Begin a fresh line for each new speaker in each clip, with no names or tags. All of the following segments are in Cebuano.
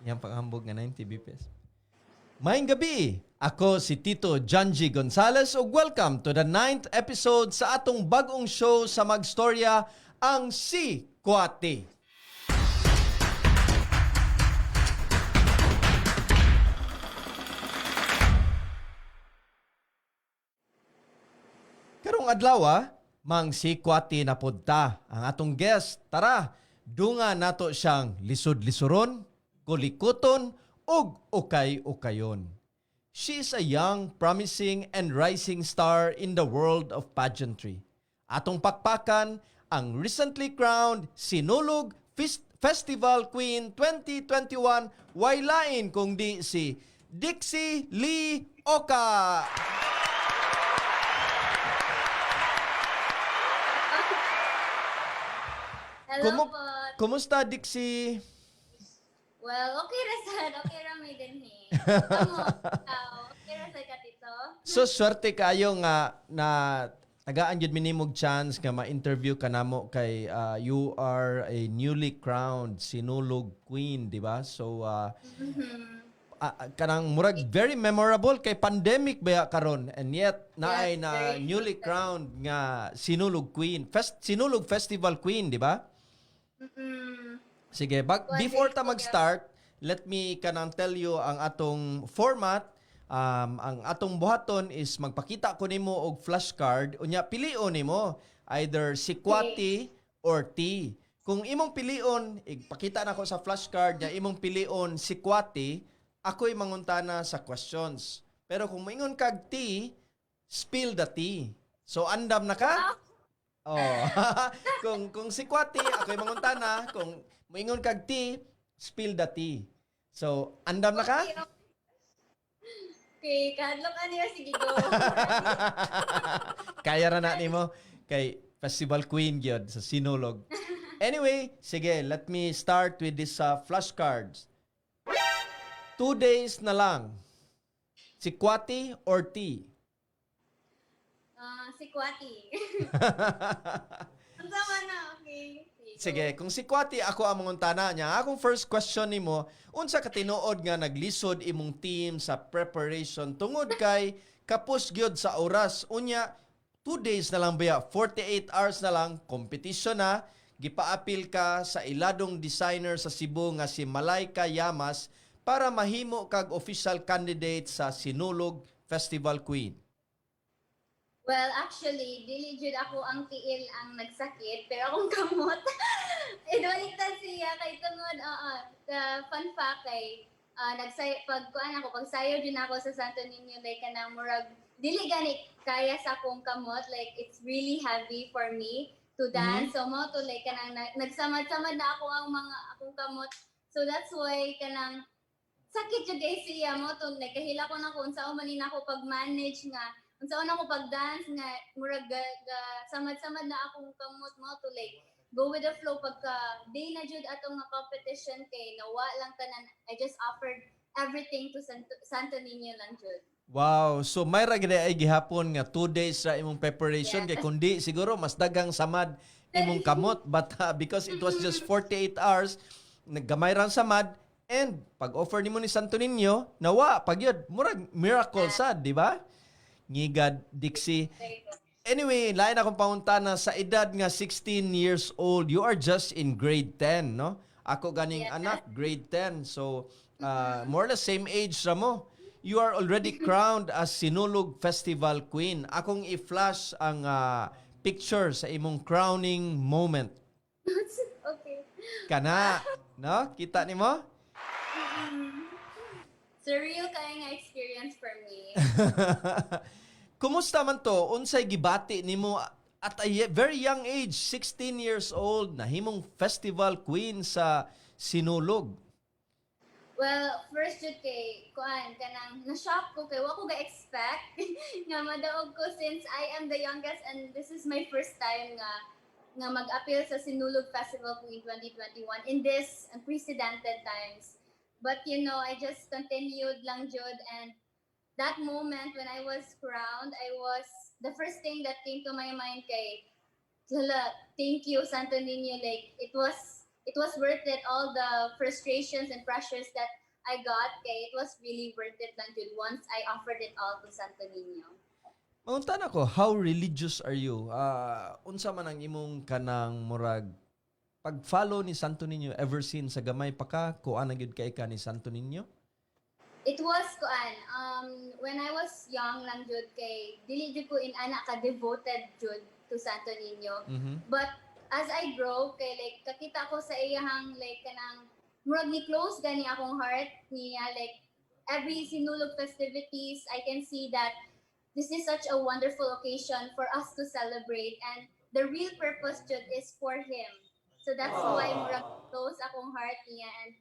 Yang panghambog nga 90 BPS. Maayong gabii, ako si Tito Janji Gonzales ug welcome to the ninth episode sa atong bag-ong show sa Magstorya, ang Si Kwati. Karong adlaw, mang Si Kwati na pod ta ang atong guest. Tara, dunga nato siyang lisod-lisuron, kulikuton ug ukay-ukayon. She is a young, promising, and rising star in the world of pageantry. Atong pakpakan ang recently crowned Sinulog Festival Queen 2021, way lain kung di si Dixie Lee Oca.
Hello po.
Kumusta, Dixie?
Well, okay ra sad. Okay ra may dinhi. Amo, ikaw, okay ra sad ka, Tito?
So swerte kayo nga na tagaan jud mi nimog chance nga ma-interview ka namo kay you are a newly crowned Sinulog Queen, di ba? So kanang murag very memorable kay pandemic ba karon and yet naay
Yes,
na
very
newly crowned nga Sinulog Queen, Sinulog Festival Queen, di ba?
Mm-mm.
Sige,
Well,
before ta
thank you.
Mag-start, let me kanang tell you ang atong format. Ang atong buhaton is magpakita ko nimo og flashcard, unya pilion nimo either sikwati or tea. Kung imong pilion, ipakita nako sa flashcard nga imong pilion sikwati, ako'y manguntana sa questions. Pero kung moingon kag tea, spill the tea. So andam na ka? Oh. Kung sikwati, ako'y manguntana, kung moingon kag tea, spill the tea. So, andam na ka?
Okay, kahadlok ka niya. Sige, go.
Kaya ra na nimo kay Festival Queen gyud sa Sinulog. Anyway, sige, let me start with this flashcards. 2 days na lang. Sikwati or tea?
Ah, sikwati. Ang sama na, okay. Sige, go.
Sige, kung sikwati, ako ang manguntana niya. Akong first question nimo, unsa ka tinuod nga naglisod imong team sa preparation tungod kay kapos gyud sa oras? Unya, 2 days na lang baya, 48 hours na lang, competition na, gipaapil ka sa iladong designer sa Cebu nga si Malaika Yamas para mahimo kag official candidate sa Sinulog Festival Queen.
Well, actually, dili jud ako ang tiil ang nagsakit, pero akong kamot. Ibaliktad siya kay tungod, oo, the fun fact kay nagsay pag kuan ako, pagsayo jud ako sa Santo Niño, like kanang murag dili gani kaya sa akong kamot, like it's really heavy for me to dance. So mo to like kanang nagsamad-samad na ako ang mga akong kamot. So that's why kanang sakit jud kay siya mo to like kahila ko na kung unsa man ni nako pag-manage nga unsa na ko pag-dance nga murag ga, samad-samad na akong kamot mo to like go with the flow pagka day na jud atong nga competition kay nawa lang tanan. I just offered everything to Santo Niño lang jud.
Wow, so may ra gid ay gihapon nga 2 days ra imong preparation kay kundi siguro mas daghang samad imong kamot, but because it was just 48 hours, naggamay ra ang samad and pag offer nimo ni Santo Niño, nawa pag yun, murag miracle sad, di ba? Ngigad, Dixie. Anyway, lain akong panguntana sa edad nga 16 years old, you are just in grade 10, no? Ako ganing anak, grade 10. So, more or less same age ra mo. You are already crowned as Sinulog Festival Queen. Akong i-flash ang picture sa imong crowning moment.
Okay.
Kana, no? Kita nimo?
Surreal kay nga experience for me.
Kumusta man to? Unsay gibati nimo at a very young age, 16 years old, nahimong festival queen sa Sinulog?
Well, first jud kay kuan kanang na-shock ko kay wa ko ga-expect nga madaog ko since I am the youngest and this is my first time nga mag-appeal sa Sinulog Festival Queen 2021 in this unprecedented times. But I just continued lang jud and that moment when I was crowned, I was the first thing that came to my mind kay hala, thank you, Santo Niño. Like it was It was worth it, all the frustrations and pressures that I got kay it was really worth it lang jud once I offered it all to Santo Niño.
Mangutana ko, how religious are you? Unsa man ang imong kanang murag pag-follow ni Santo Niño ever since sa gamay pa ka, kuan na gyud kay ka ni Santo Niño?
It was kuan when I was young lang jud kay dili jud ko in-ana ka devoted jud to Santo Niño. But as I grow kay like kakita ko sa iyahang like kanang murag ni close gani akong heart niya. Like every Sinulog festivities, I can see that this is such a wonderful occasion for us to celebrate and the real purpose jud is for him. So that's why murag close akong heart niya and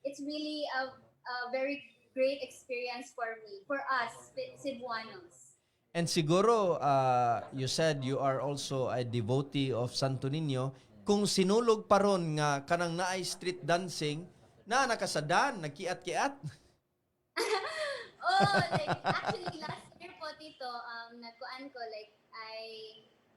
it's really a very great experience for me, for us Cebuanos.
And siguro, you said you are also a devotee of Santo Niño. Kung Sinulog pa ron nga kanang naay street dancing, na nakasadan, nagkiat-kiat.
Oh, like actually last year po, Tito, nagkuan ko, like I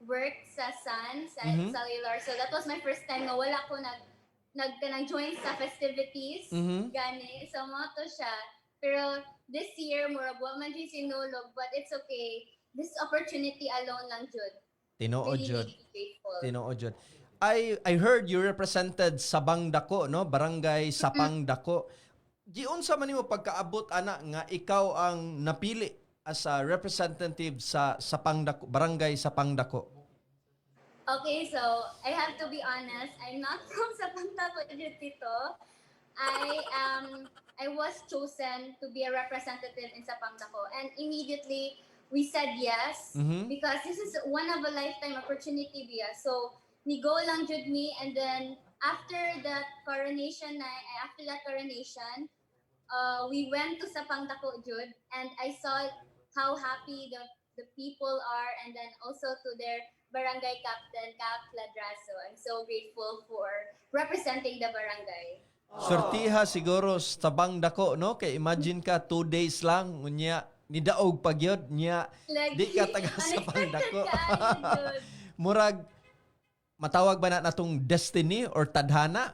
worked sa Sun, sa cellular. So that was my first time nga wala ko nag kanang join sa festivities. Gani. So mao to siya. Pero this year murag wa man jud Sinulog, but it's okay. This opportunity alone lang jud.
Tinuod
Really
jud.
made me grateful.
Tinuod jud. I heard you represented Sabang Dako, no? Barangay Sapang Dako. Giunsa man nimo pagkaabot ana nga ikaw ang napili as a representative sa Sapang Dako, Barangay Sapang Dako?
Okay, so I have to be honest. I'm not from Sapang Dako, Tito. I was chosen to be a representative in Sapang Dako and immediately we said yes because this is one of a lifetime opportunity biya. So ni go lang jud me and then after that coronation na after that coronation, we went to Sapang Dako jud and I saw how happy the people are and then also to their barangay captain, Cap Ladraso. I'm so grateful for representing the barangay.
Sortiha siguro sa Sabang Dako, no? Kay imagine ka, 2 days lang, unya, nidaog pa gyud, nya,
Lagi,
di ka taga Sapang
unexpected
Dako.
Kaayo jud.
Murag, matawag ba na natong destiny or tadhana?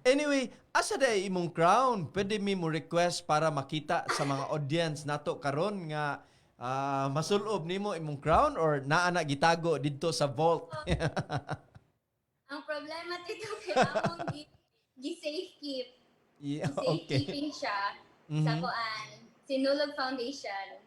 Anyway, asa day imong crown? Pwede mi mo request para makita sa mga audience nato karon nga masulob nimo imong crown or naa na gitago didto sa vault?
Ang problema, Tito, kay among gi safe keep. Safekeeping siya sa kuan, Sinulog Foundation.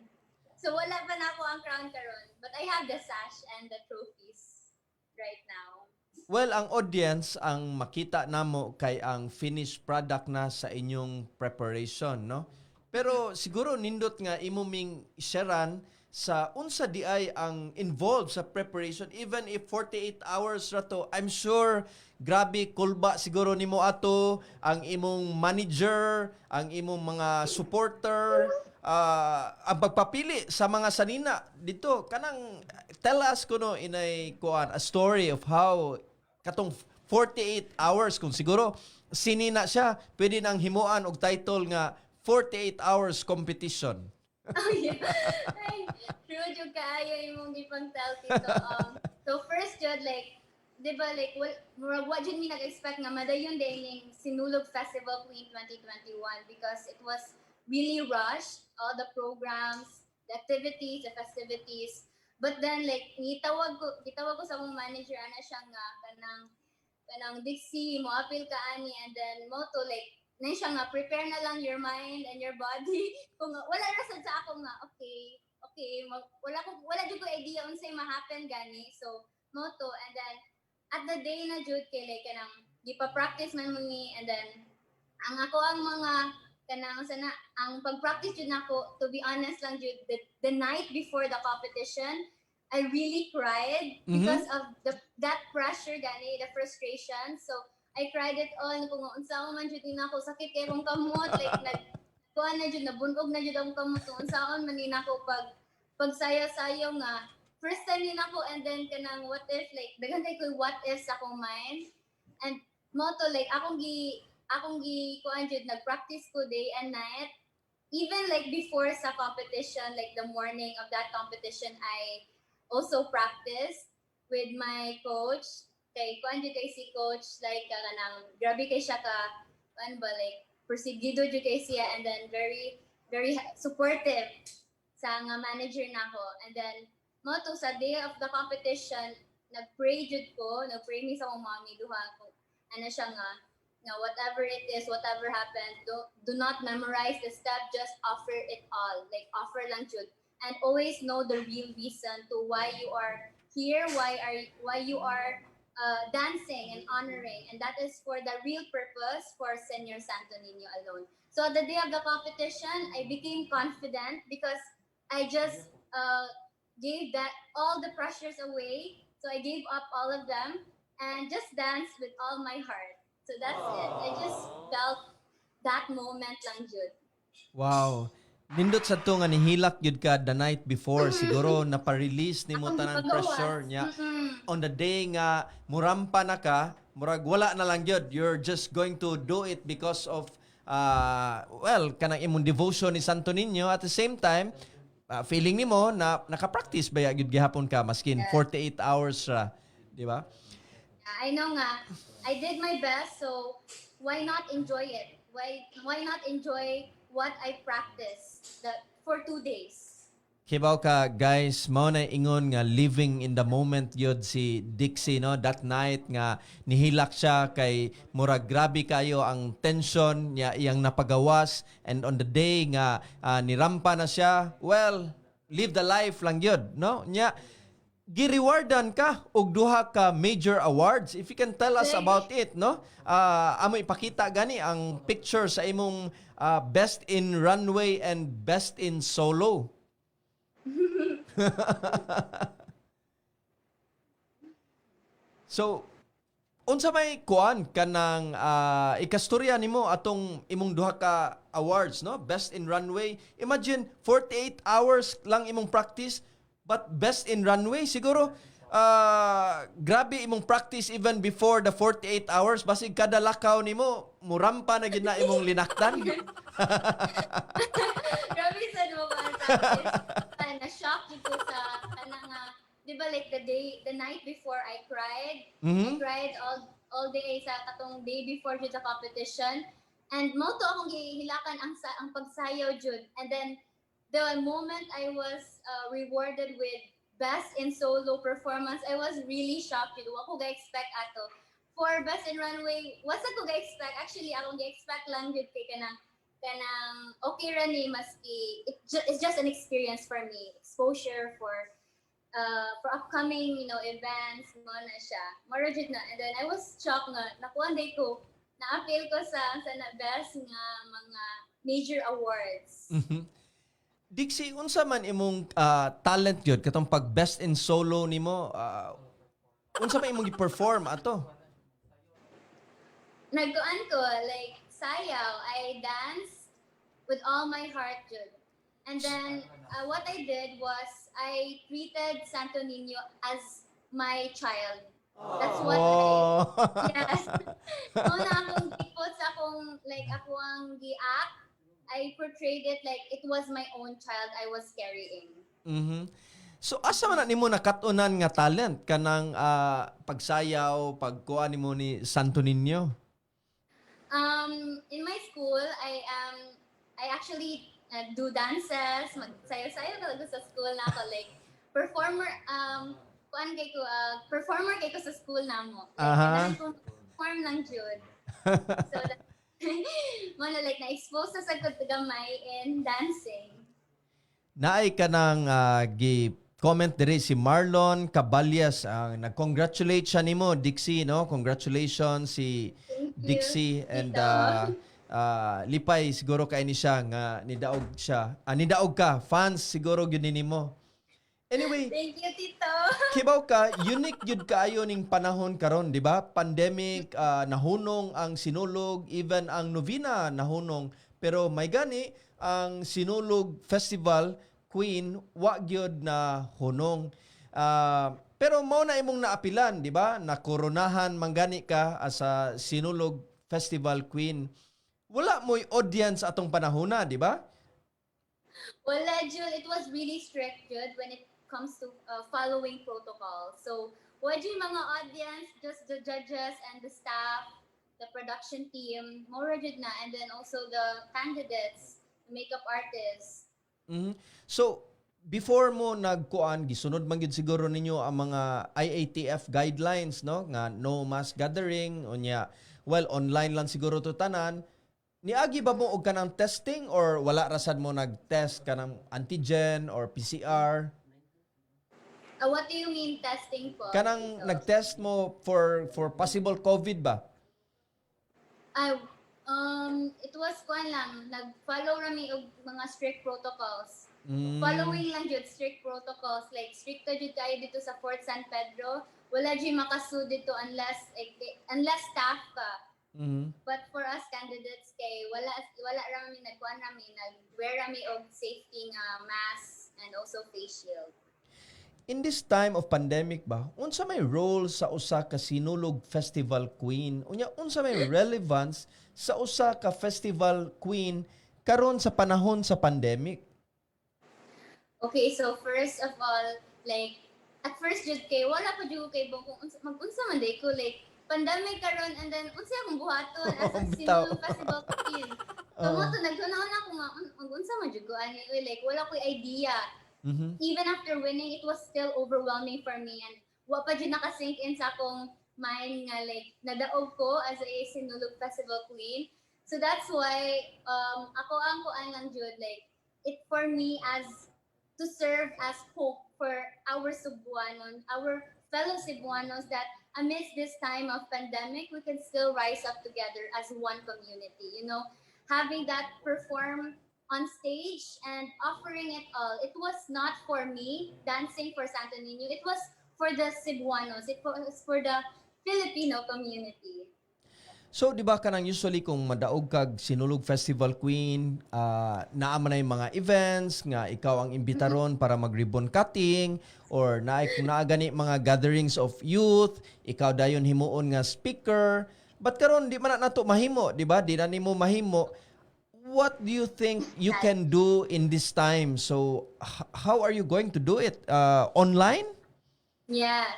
So wala pa na ako ang crown karon, but I have the sash and the trophies right now.
Well, ang audience ang makita namo kay ang finished product na sa inyong preparation, no? Pero siguro nindot nga imo ming sharean sa unsa di ay ang involved sa preparation even if 48 hours ra to. I'm sure grabe kulba siguro nimo ato, ang imong manager, ang imong mga supporter, ang pagpapili sa mga sanina dito. Kanang tell us kuno inay kuan, a story of how katong 48 hours, kung siguro sinina siya, pwede nang himuan og title nga 48 hours competition.
Oh yeah. Ay, true jud kaayo imong gipang-tell, Tito. So first jud, like, di ba, like well, murag wa jud mi nag-expect nga madayon din ning Sinulog Festival Queen 2021 because it was really rushed, all the programs, the activities, the festivities. But then like gitawag ko sa akong manager ana siya nga kanang, "Dixie, mo apil ka ani," and then mao to like na siya nga prepare na lang your mind and your body kung wala ra sad sa ako nga okay, wala jud ko idea unsay ma-happen gani. So mao to, and then at the day na jud kay like kanang gipa-practice man mo ni and then ang ako ang mga kanang sana ang pag-practice jud nako, to be honest lang jud, the night before the competition I really cried because of the that pressure gani, the frustration. So I cried it all kung unsa man jud ni nako, sakit kay akong kamot, like nag kuan na jud, nabunog na jud akong kamot kung unsaon man ni nako pag pagsayo-sayo nga first time ni nako. And then kanang what if, like daghan kay ko what if sa akong mind and mao to like akong gi kuan jud, nag-practice ko day and night, even like before sa competition, like the morning of that competition, I also practiced with my coach. Kay kuan jud kay si coach, like kanang grabe kay siya ka kuan ba, like persigido jud kay siya and then very very supportive sa nga manager nako. And then mao to, sa day of the competition, nagpray jud ko, nagpray mi sa akong mommy duha ko. Ano siya nga whatever it is, whatever happened, do not memorize the step, just offer it all. Like, offer lang jud. And always know the real reason to why you are here, why you are dancing and honoring, and that is for the real purpose, for Senior Santo Niño alone. So the day of the competition, I became confident because I just gave that all the pressures away. So I gave up all of them and just danced with all my heart. So that's it. I just felt that moment lang jud.
Wow. Nindot sa to nga nihilak gyud ka the night before, siguro napa-release nimo
Akong
tanan
gipagawas.
Pressure niya. On the day nga murampa na ka, murag wala na lang gyud. You're just going to do it because of well, kanang imong devotion ni Santo Niño. At the same time, feeling nimo na naka-practice ba gyud gihapon ka maskin 48 hours ra, di ba?
I know nga, I did my best, so why not enjoy it? Why not enjoy what I practiced for 2 days?
Kibaw ka, guys, mao na ingon nga living in the moment yod si Dixie, no, that night nga nihilak siya kay murag grabe kayo ang tension niya, iyang napagawas, and on the day nga nirampa na siya, well, live the life lang yun, no? Nya gi-rewardan ka og duha ka major awards. If you can tell us about it, no? Amo ipakita gani ang picture sa imong best in runway and best in solo. So, unsa may kuan kanang ikastorya nimo atong imong duha ka awards, no? Best in runway. Imagine, 48 hours lang imong practice but best in runway. Siguro grabe imong practice even before the 48 hours, basig kada lakaw nimo murampa na gid na imong linaktan.
Grabe sa mo ba ang practice. Na-shock jud ko sa kanang di ba, like the night before, I cried. I cried all day sa katong day before jud sa competition. And mao to akong gihilakan ang pagsayaw jud. And then the moment I was rewarded with best in solo performance, I was really shocked jud. Wa ko ga-expect ato. For best in runway, wa sa ko ga-expect. Actually, akong ga-expect lang jud kay kanang okay ra ni maski it's just an experience for me, exposure for upcoming events mo na siya, mura jud na. And then I was shocked nga nakuha day ko, na-appeal ko sa na best nga mga major awards.
Dixie, unsa man imong talent gyud katong pag best in solo nimo, unsa man imong gi-perform ato?
Nagkuan ko, like sayaw. I danced with all my heart jud. And then what I did was I treated Santo Niño as my child. That's what I Yes. Mao na akong gipot sa akong, like, ako ang gi-act. I portrayed it like it was my own child I was carrying.
So asa man na nimo nakat-unan nga talent kanang pagsayaw, pagkuan nimo ni Santo Niño?
In my school, I actually do dances, magsayaw-sayaw talaga sa school na ako, like performer, kuan kay ko, performer kay ko sa school namo. Like, ganahan ko perform lang jud. So that, mao na, like na-expose na sa ko gamay in dancing.
Naay ka nang gi comment diri si Marlon Caballas, ang nag-congratulate siya nimo, Dixie, no? Congratulations si
Thank you,
Dixie, and
Tito.
Lipay siguro kay ni siya nga nidaog siya. Ah, nidaog ka, fans siguro gyud ni nimo. Anyway,
Thank you, Tito.
kibaw ka, unique gyud kaayo ning panahon karon, di ba? Pandemic, nahunong ang Sinulog, even ang novena nahunong. Pero may gani ang Sinulog Festival Queen wa gyud na hunong. Pero mao na imong naapilan, di ba? Nakoronahan man gani ka as a Sinulog Festival Queen. Wala mo'y audience atong panahona, di ba?
Wala, Jud. It was really strict, Jud, when it comes to following protocol. So, Wa juy mga audience, just the judges and the staff, the production team, mao ra jud na, and then also the candidates, the makeup artists.
So, before mo nagkuan, gisunod man gyud siguro ninyo ang mga IATF guidelines, no? Nga no mass gathering, unya, well, online lang siguro to tanan. Niagi ba mo og kanang testing or wala ra sad mo nag-test kanang antigen or PCR?
What do you mean, testing po?
Kanang
So,
nag-test mo for possible COVID ba?
Ay, it was kuan lang, nag-follow rami og mga strict protocols. Following lang jud strict protocols, like stricto jud kayo dito sa Fort San Pedro. Wala jud makasud dito unless, like, unless staff ka. But for us candidates kay wala ra mi nagkuan ra mi, nag-wear ra mi og safety nga mask and also face shield.
In this time of pandemic ba, unsa may role sa usa ka Sinulog Festival queen? Unya, unsa may relevance sa usa ka festival queen karon sa panahon sa pandemic?
Okay, so first of all, like, at first jud kay wala pa jud ko kay kung unsa mag-unsa man day ko, like pandemic karon, and then unsa akong buhaton as a
Bitaw.
Sinulog Festival queen. So mao to naghuna-huna ako nga mag-unsa man jud ko ani uy, like wala ko'y idea. Even after winning, it was still overwhelming for me and wa pa jud naka-sink in sa akong mind nga like nadaog ko as a Sinulog Festival queen. So that's why ako ang kuan lang jud, like it for me as to serve as hope for our Cebuanon, our fellow Cebuanos, that amidst this time of pandemic, we can still rise up together as one community. Having that perform on stage and offering it all. It was not for me dancing for Santo Niño. It was for the Cebuanos. It was for the Filipino community.
So, di ba kanang usually kung madaog kag Sinulog Festival Queen, naa man na yung mga events nga ikaw ang imbitaron para mag-ribbon cutting or naa kung naa gani mga gatherings of youth, ikaw dayon himuon nga speaker. But karon di man na nato mahimo, di ba? Di na nimo mahimo. What do you think you can do in this time? So, how are you going to do it? Online?
Yes.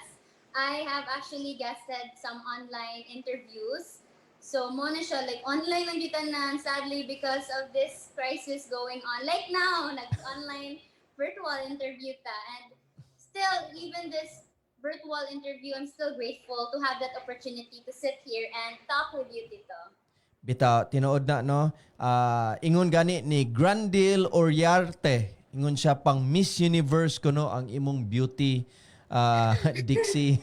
I have actually guested some online interviews. So, mao na siya, like, online lang jud tanan, sadly, because of this crisis going on. Like now, nag-online virtual interview ta. And still, even this virtual interview, I'm still grateful to have that opportunity to sit here and talk with you, Tito.
Bitaw, tinuod na, no? Ah, ingon gani ni Grandil Oriarte. Ingon siya, pang Miss Universe kuno ang imong beauty, Dixie.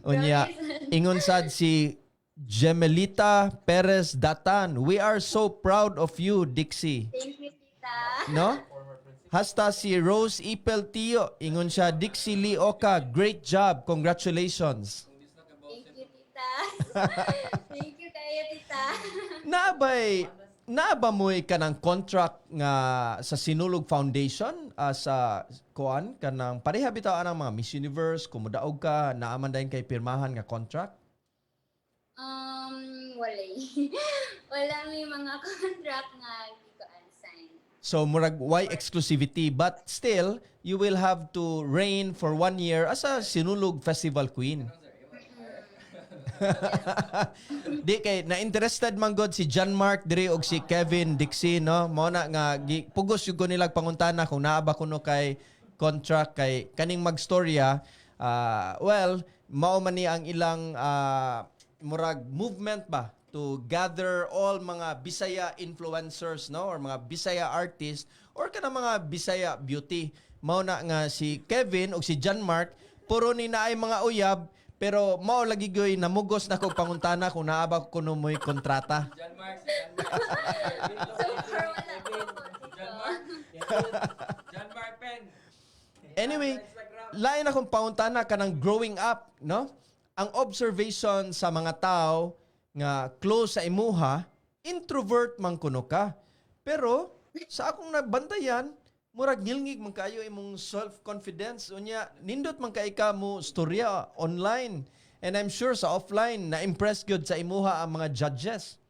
Unya, ingon sad si Gemelita Perez Datan, "We are so proud of you, Dixie."
Thank you, Tita.
No? Hasta si Rose Ipel Tio, ingon siya, "Dixie Lee Oka, great job. Congratulations."
Thank you, Tita. Thank you kayo, Tita.
Naa ba mo'y kanang contract nga sa Sinulog Foundation, sa kuan kanang pareha bitaw anang mga Miss Universe, kung modaog ka, naa man dayon kay pirmahan nga contract?
Wala eh. Wala may mga contract nga di ko sign.
So murag why exclusivity, but still you will have to reign for one year as a Sinulog Festival queen. Di kay na interested man god si John Mark diri og si Kevin Dixie, no? Mao na nga pugos jud ko nilag pangutana kung naa ba kuno kay contract kay kaning magstorya. Well, mao man ni ang ilang murag movement ba to gather all mga Bisaya influencers, no, or mga Bisaya artists or kana mga Bisaya beauty. Mao na nga si Kevin og si John Mark puro ni naay mga uyab, pero mao lagi gyoy namugos na kog pangutana kung naa ba kuno mo'y kontrata.
John Mark, si John Mark.
So far, wala pa po, Tito.
John Mark. John Mark Pen.
Anyway,
Instagram.
Lain akong pangutana kanang growing up, no? Ang observation sa mga tao nga close sa imuha, introvert man kuno ka. Pero sa akong nabantayan, murag ngilngig man kayo imong self-confidence. Unya, nindot man kay ka mo storya online. And I'm sure sa offline, na-impress gyud sa imuha ang mga judges.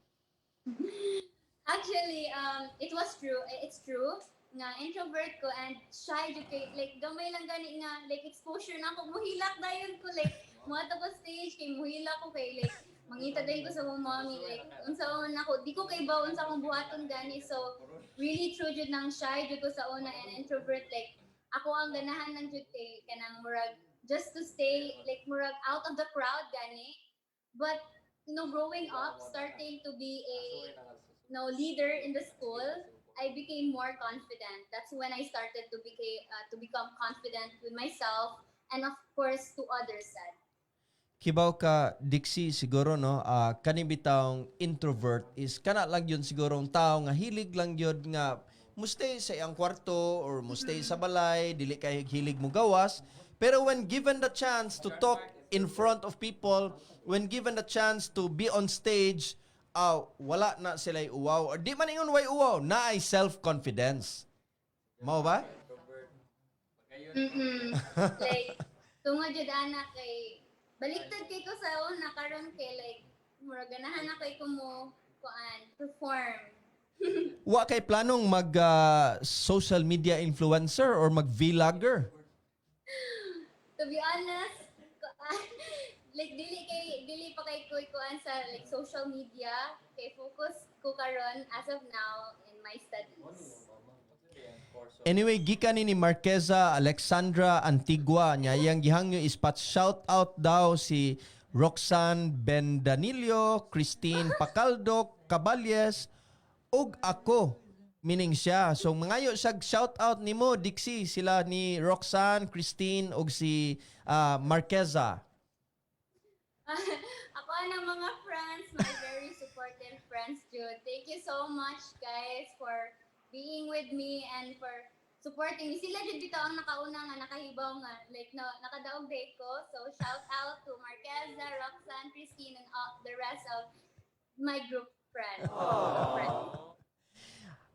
Actually, it was true. It's true. Nga introvert ko and shy jud kay like gamay lang gani nga like exposure na ako, muhilak dayon ko. Like muadto ko stage kay muhilak ko, kay like mangita dayon ko sa akong mommy, like unsa man ako, di ko kay ba unsa akong buhaton gani. So really true jud nang shy jud ko sa una and introvert. Like ako ang ganahan lang jud kay kanang murag just to stay like murag out of the crowd gani. But growing up, starting to be a leader in the school, I became more confident. That's when I started to become confident with myself and of course to others sad.
Kibaw ka, Dixie, siguro, no, kani bitawng introvert is kana lang yun siguro ang tao nga hilig lang yun nga mustay sa iyang kwarto or mustay sa balay, dili kay hilig mo gawas. Pero when given the chance to talk in front of people, when given the chance to be on stage, wala na sila uwaw. Or di man ingon way uwaw, naay self-confidence. Mao ba?
Like tungod jud ana kay baliktad kay ko sa una, karon kay like murag ganahan na kay ko mo kuan perform.
Wa kay planong mag social media influencer or mag vlogger?
To be honest, kuan, like dili pa kay ko kuan sa like social media, kay focus ko karon as of now in my studies.
Anyway, gikan ni Marqueza Alexandra Antigua niya, iyang gihangyo is pat shout out daw si Roxanne Bendanillo, Christine Pacaldo, Caballes ug ako, meaning siya. So mangayo siya shout out nimo, Dixie, sila ni Roxanne, Christine ug si Marqueza.
Ako ang mga friends, my very supportive friends, Jude. Thank you so much, guys, for being with me and for supporting me. Sila jud bitaw ang nakauna nga nakahibaw nga like no, nakadaog day ko. So shout out to Marqueza, Roxanne, Christine, and all the rest of my group friends. Friends.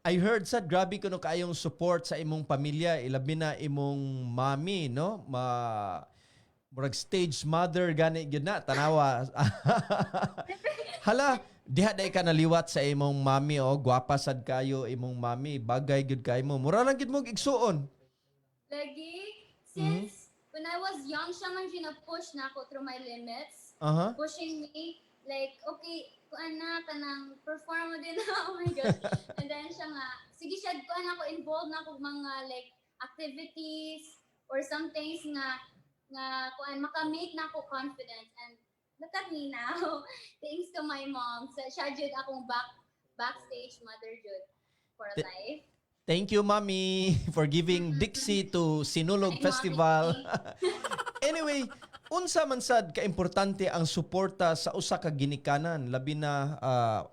I heard sad grabe kuno kaayong support sa imong pamilya, ilabi na imong mami, no? Ma murag stage mother gani gyud na tanawa. Hala, diha day ka naliwat sa imong mami oh, gwapa sad kayo imong mami, bagay gyud kay mo. Mura lang gyud mo igsuon.
Lagi, since when I was young, siya man push na ako through my limits. Pushing me, like, okay, kuan na, kanang perform mo din na, oh my God. And then siya nga, sige siya, kuan ako, involved na ako mga like activities or some things nga kuan, makamake na ako confident. And look at me now. Thanks to my mom. So, siya jud akong backstage mother jud for life.
Thank you, Mommy, for giving Dixie to Sinulog
Ay, Mommy.
Festival. Anyway, unsa man sad kaimportante ang suporta sa usa ka ginikanan, labi na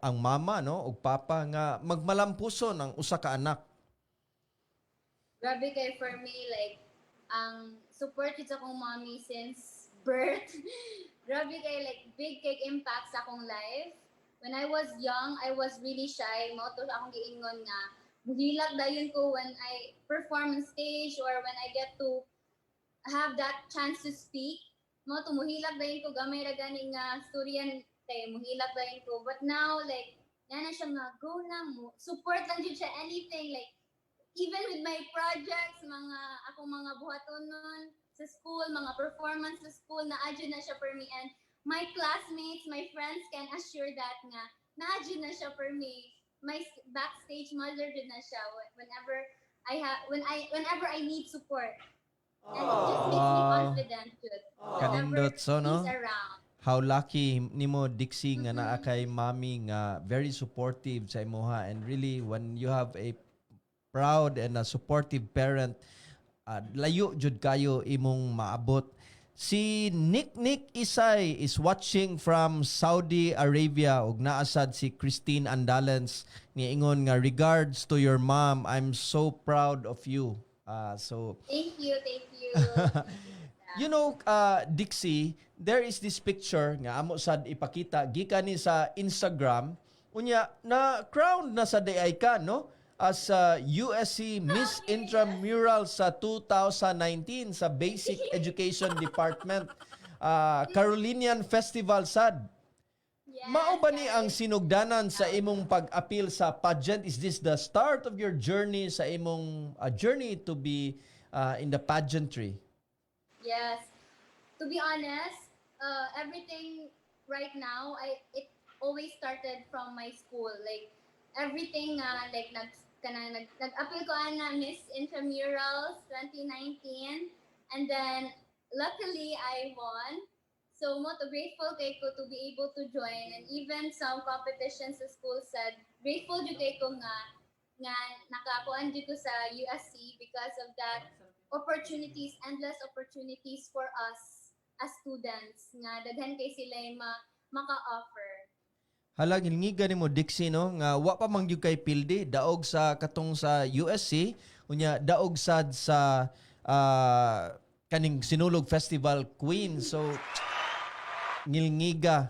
ang mama, no, ug papa nga magmalampuson ang usa ka anak?
Grabe kay for me, like, ang support jud sa akong mommy since birth. Grabe kay like big kay impact sa akong life. When I was young, I was really shy. Mao to akong giingon nga muhilak dayon ko when I perform on stage or when I get to have that chance to speak. Mao to muhilak dayon ko, gamay ra gani nga storyan kay muhilak dayon ko. But now, like na siya nga go lang mo. Support lang jud siya anything, like even with my projects, mga akong mga buhatonon sa school, mga performance sa school, naa jud na siya for me. And my classmates, my friends can assure that nga, naa jud na siya for me. My backstage mother jud na siya whenever I have when I whenever I need support. And it just makes me confident jud whenever
Kanindot, so, no?
he's around.
How lucky nimo, Dixie, nga naa kay mami nga very supportive sa imoha. And really, when you have a proud and a supportive parent, layo jud kayo imong maabot. Si Nick Nick Isay is watching from Saudi Arabia ug naa sad si Christine Andalens niingon nga regards to your mom, I'm so proud of you. So
Thank you, thank you.
Dixie, there is this picture nga amo sad ipakita gikan ni sa Instagram. Unya na crowned na sa diay ka, no? As USC Miss Intramural sa 2019 sa Basic Education Department. Carolinian Festival sad.
Yes,
Mao ba ni ang
guys.
Sinugdanan sa imong pag-apil sa pageant? Is this the start of your journey sa imong journey to be in the pageantry?
Yes. To be honest, everything right now, I it always started from my school. Like everything like nag kanang nag nag-appeal ko ana Miss Intramurals 2019, and then luckily I won. So mao to, grateful kay ko to be able to join, and even some competitions sa school said grateful jud kay ko nga nakakuan jud ko sa USC because of that opportunities, endless opportunities for us as students nga daghan kay sila yung maka-offer.
Hala, gilngiga nimo, Dixie, no, nga wa pa man gyud kay pildi, daog sa katong sa USC, unya daog sad sa kaning Sinulog Festival Queen. So ngilngiga.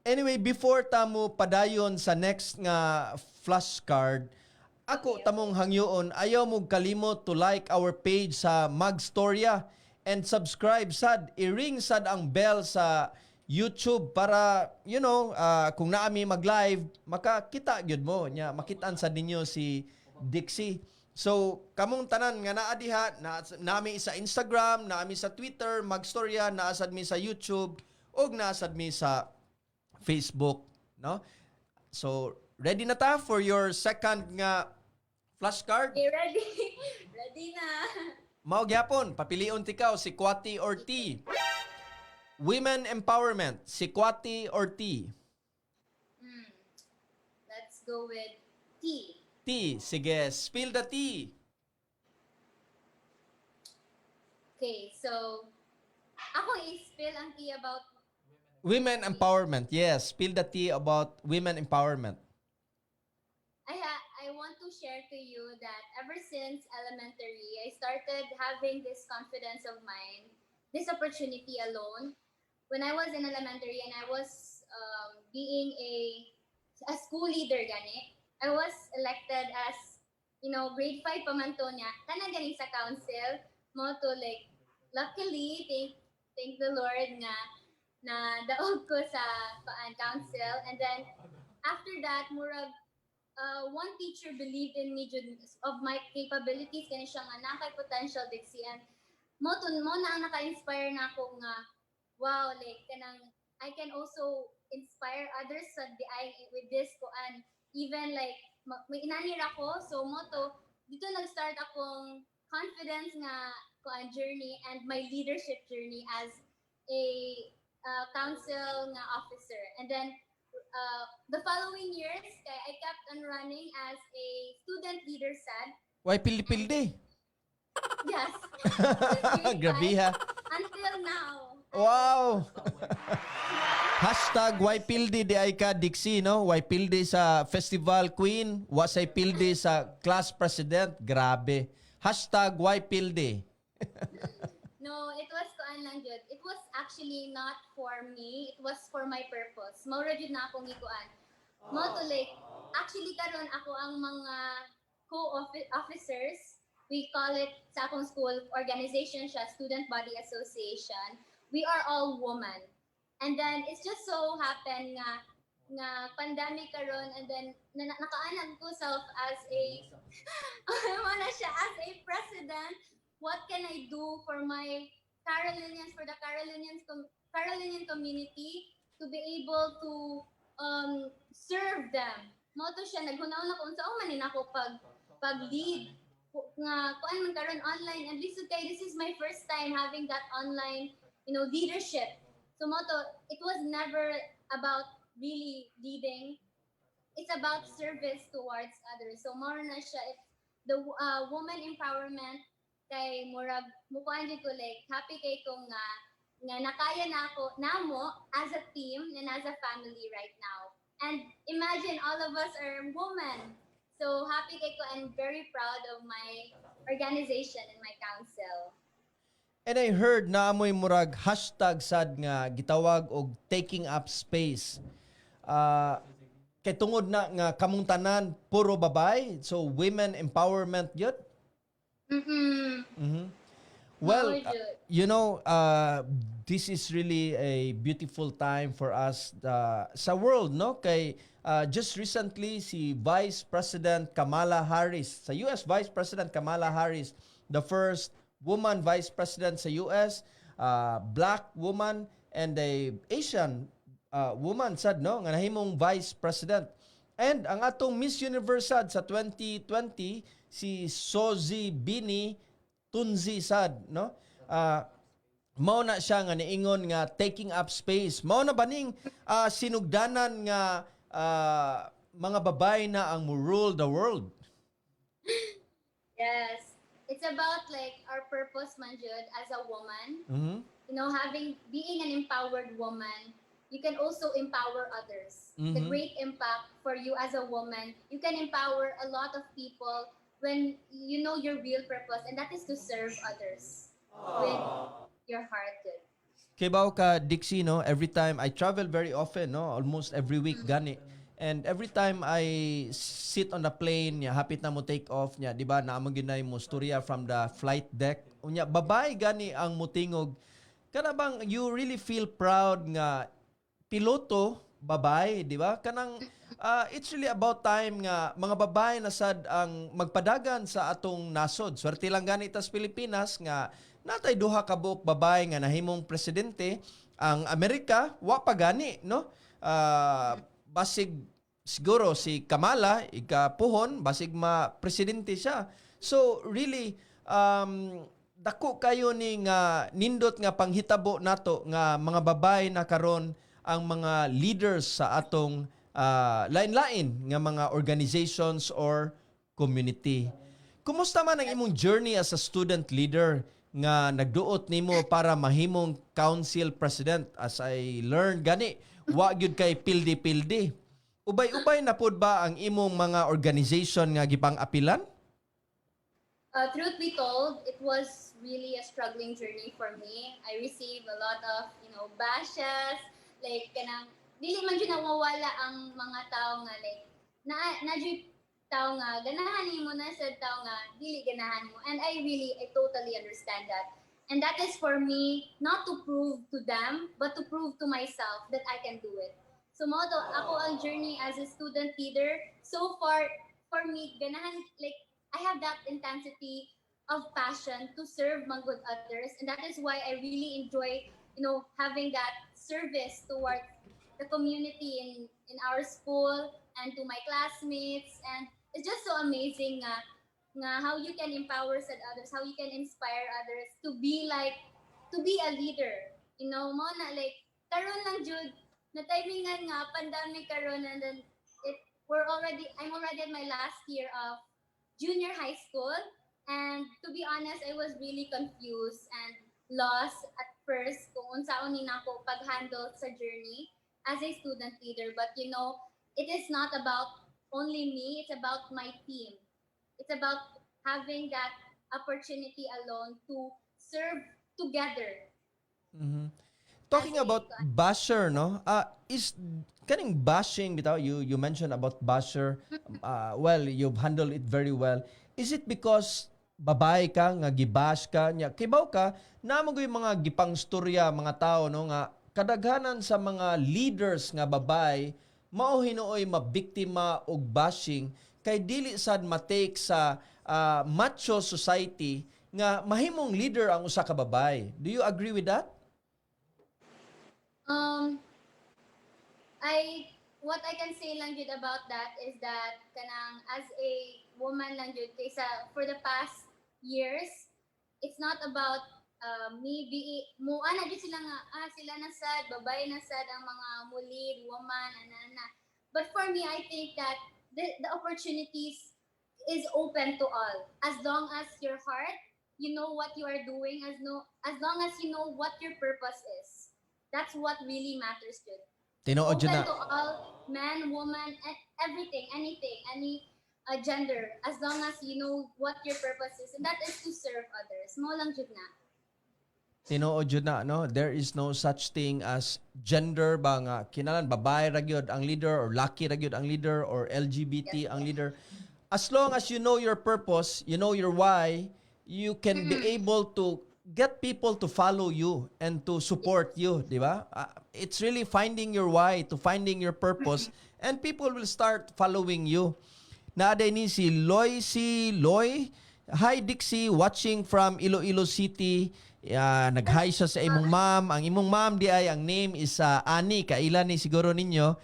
Anyway, before ta mo padayon sa next nga flashcard, ako tamong hangyoon, ayaw mo kalimot to like our page sa Magstorya and subscribe sad, i-ring sad ang bell sa YouTube para kung naami mag-live, makakita gyud mo nya, makitaan sad ninyo si Dixie. So, kamong tanan nga naa diha, na, nami sa Instagram, naami sa Twitter, Magstorya, naa sad mi sa YouTube, ug naa sad mi sa Facebook, no? So, ready na ta for your second nga flashcard?
Okay, ready? Ready na.
Mao gyapon, papilion tikaw, sikwati or tea. Women empowerment, sikwati or tea?
Let's go with tea.
Tea, sige, spill the tea.
Okay, so ako i-spill ang tea about
Women empowerment, yes, spill the tea about women empowerment.
I want to share to you that ever since elementary, I started having this confidence of mine, this opportunity alone. When I was in elementary and I was being a school leader gani, I was elected as grade 5 pa man to niya, kanang ganing sa council, mao to, like, luckily, thank the Lord nga na daog ko sa kuan council. And then after that, murag one teacher believed in me jud, of my capabilities kani siya nga naa kay potential, Dixie, and mao to, mao na ang naka-inspire na ako nga wow, like kanang I can also inspire others sa di ay with this kuan, even like may inani ra ko. So mao to, dito nag-start akong confidence nga kuan journey and my leadership journey as a council nga officer. And then the following years kay I kept on running as a student leader sad.
Why pildi-pildi?
Yes.
Grabe ha.
Until now.
Wow! #YPildi di ay ka, Dixie, no? YPildi sa Festival Queen, wasay pildi sa class president. Grabe. #YPildi.
No, it was kuan lang jud. It was actually not for me. It was for my purpose. Mao ra jud na akong gikuan. Mao to, like, actually karon ako ang mga co-officers. We call it sa akong school organization siya, Student Body Association. We are all women. And then it's just so happen nga pandemic karon, and then nakaanad ko self as a mao na siya, as a president, what can I do for my Carolinians, for the Carolinian community to be able to serve them. Mao to siya, naghuna-huna ko unsa man ni nako pag lead nga kuan man karon online, and lisod kay this is my first time having that online leadership. So mao to, it was never about really leading, it's about service towards others. So mao na siya, it's the woman empowerment kay murag mukuan jud ko, like happy kay ko nga nakaya na ako namo as a team and as a family right now. And imagine, all of us are women. So happy kay ko and very proud of my organization and my council.
And I heard na amoy murag hashtag sad nga gitawag og taking up space. Kay tungod na nga kamong tanan puro babay, so women empowerment yun. Well,
Mao jud.
This is really a beautiful time for us sa world, no? Kay just recently, si Vice President Kamala Harris, sa US, Vice President Kamala Harris, the first woman Vice President sa US, black woman and a Asian woman sad, no, nga nahimong Vice President. And ang atong Miss Universe sad sa 2020, si Zozibini Tunzi sad, no? Mao na siya nga niingon nga taking up space. Mao na baning sinugdanan nga mga babae na ang mo rule the world.
Yes. It's about like our purpose man jud as a woman. Having being an empowered woman, you can also empower others. The great impact for you as a woman, you can empower a lot of people when you know your real purpose, and that is to serve others with your heart. Jud.
Kibaw ka, Dixie, no? Every time I travel very often, no? Almost every week gani. And every time I sit on the plane, nya hapit na mo take off nya, di ba? Naa man gyud mo storya from the flight deck. Unya babae gani ang mutingog. Kana bang you really feel proud nga piloto babae, di ba? Kanang it's really about time nga mga babae na sad ang magpadagan sa atong nasod. Swerte lang gani tas Pilipinas nga natay duha ka buok babae nga nahimong presidente. Ang Amerika wa pa gani, no? Basig siguro si Kamala ikapuhon basig ma presidente siya. So really dako kayo ni nga nindot nga panghitabo nato nga mga babae na karon ang mga leaders sa atong lain-lain nga mga organizations or community. Kumusta man ang imong journey as a student leader nga nagduot nimo para mahimong council president? As I learned gani, wa gyud kay pildi-pildi. Ubay-ubay na pud ba ang imong mga organization nga gipang-apilan?
Truth be told, it was really a struggling journey for me. I received a lot of bashes, like kanang dili man jud nawawala ang mga tao nga like na jud tao nga ganahan nimo na sa tao nga dili ganahan mo. And I totally understand that. And that is for me not to prove to them, but to prove to myself that I can do it. So mao to ako ang journey as a student leader. So far, for me, ganahan like I have that intensity of passion to serve man gud others, and that is why I really enjoy having that service towards the community in our school and to my classmates. And it's just so amazing nga how you can empower said others, how you can inspire others to be a leader. Mao na like karon lang jud na timingan nga pandemic karon, and then it we're already I'm already at my last year of junior high school, and to be honest, I was really confused and lost at first kung unsaon ni nako pag-handle sa journey as a student leader. But it is not about only me, it's about my team. It's about having that opportunity alone to serve together.
Talking
As a
about basher, no? Is kaning bashing bitaw, you mentioned about basher. Well, you've handled it very well. Is it because babae ka nga gibash ka nya? Kibaw ka naa mo yung mga gipangstorya mga tao, no, nga kadaghanan sa mga leaders nga babae mao hinuoy mabiktima og bashing kay dili sad ma-take sa macho society nga mahimong leader ang usa ka babae. Do you agree with that?
I what I can say lang jud about that is that kanang as a woman lang jud kaysa for the past years, it's not about me being mo ana jud sila nga sila na sad babae na sad ang mga mo lead woman ana ana. But for me, I think that the opportunities is open to all as long as your heart, you know what you are doing, as no as long as you know what your purpose is. That's what really matters jud.
Tinuod jud
Open
na.
To all, man, woman, everything, anything, any gender, as long as you know what your purpose is, and that is to serve others. Mao lang jud na.
Tinuod jud na, no? There is no such thing as gender ba nga kinahanglan babae ra gyud ang leader or laki ra gyud ang leader or LGBT ang leader. As long as you know your purpose, you know your why, you can be able to get people to follow you and to support you, di ba? It's really finding your why, to finding your purpose, and people will start following you. Naa ni si Loy si Loy. Hi, Dixie, watching from Iloilo City. Nag-hi siya sa imong mom. Ang imong mom di ay ang name is Ani, kaila ni siguro ninyo.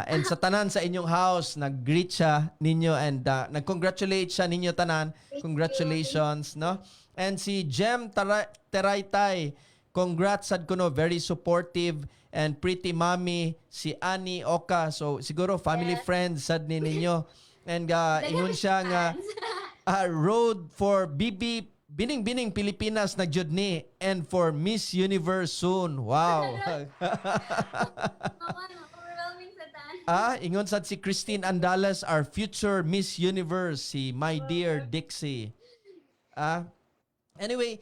And sa tanan sa inyong house, nag-greet siya ninyo and nag-congratulate siya ninyo tanan.
Thank you.
Congratulations, no? And si Jem Teraytay, congrats sad kuno, very supportive and pretty mommy si Ani Oka. So siguro family friends sad ni ninyo. And ingon siya nga road for BB Bining Bining Pilipinas na jud ni and for Miss Universe soon. Wow.
Overwhelming sa tanan.
Ingon sad si Christine Andales, our future Miss Universe, si my dear Dixie. Anyway,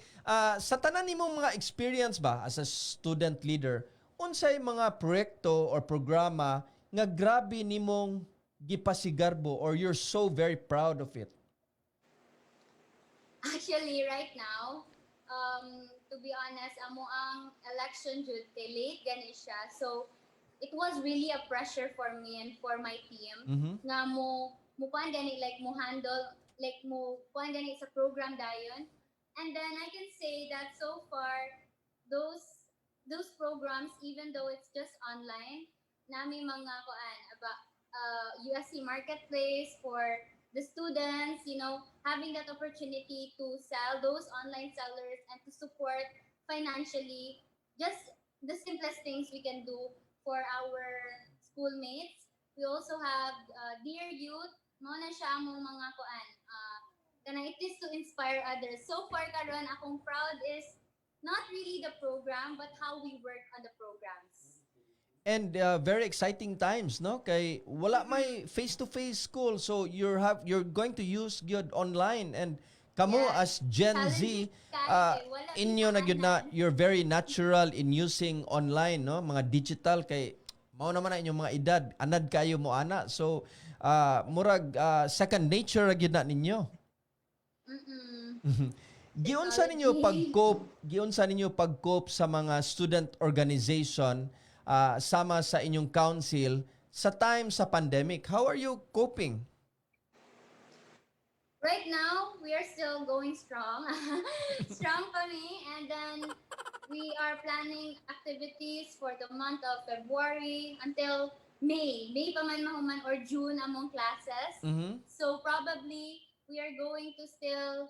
sa tanan nimong mga experience ba as a student leader, unsay mga proyekto or programa nga grabe nimong gipasigarbo or you're so very proud of it?
Actually, right now, to be honest, amo ang election jud kay late gani siya. So, it was really a pressure for me and for my team nga mo kuan gani, like mo handle, like mo kuan gani sa program dayon. And then I can say that so far those programs, even though it's just online, nami mga kuan about USC Marketplace for the students, having that opportunity to sell those online sellers and to support financially, just the simplest things we can do for our schoolmates. We also have Dear Youth, mao na siya among mga kuan. Kanang it is to inspire others. So far karon akong proud is not really the program but how we work on the programs.
And very exciting times, no? Kay wala may face-to-face school, so you're going to use gyud online and kamo as Gen Z,
Challenging kaayo eh. Wala
inyo na gyud na
kinaanan.
You're very natural in using online, no? Mga digital kay mao naman na inyong mga edad, anad kayo mo ana. So murag second nature ra gyud na ninyo. Giunsa ninyo
Technology.
Pag-cope sa mga student organization sama sa inyong council sa time sa pandemic? How are you coping?
Right now, we are still going strong. Strong pa mi. And then we are planning activities for the month of February until May. May pa man mahuman or June among classes. So probably we are going to still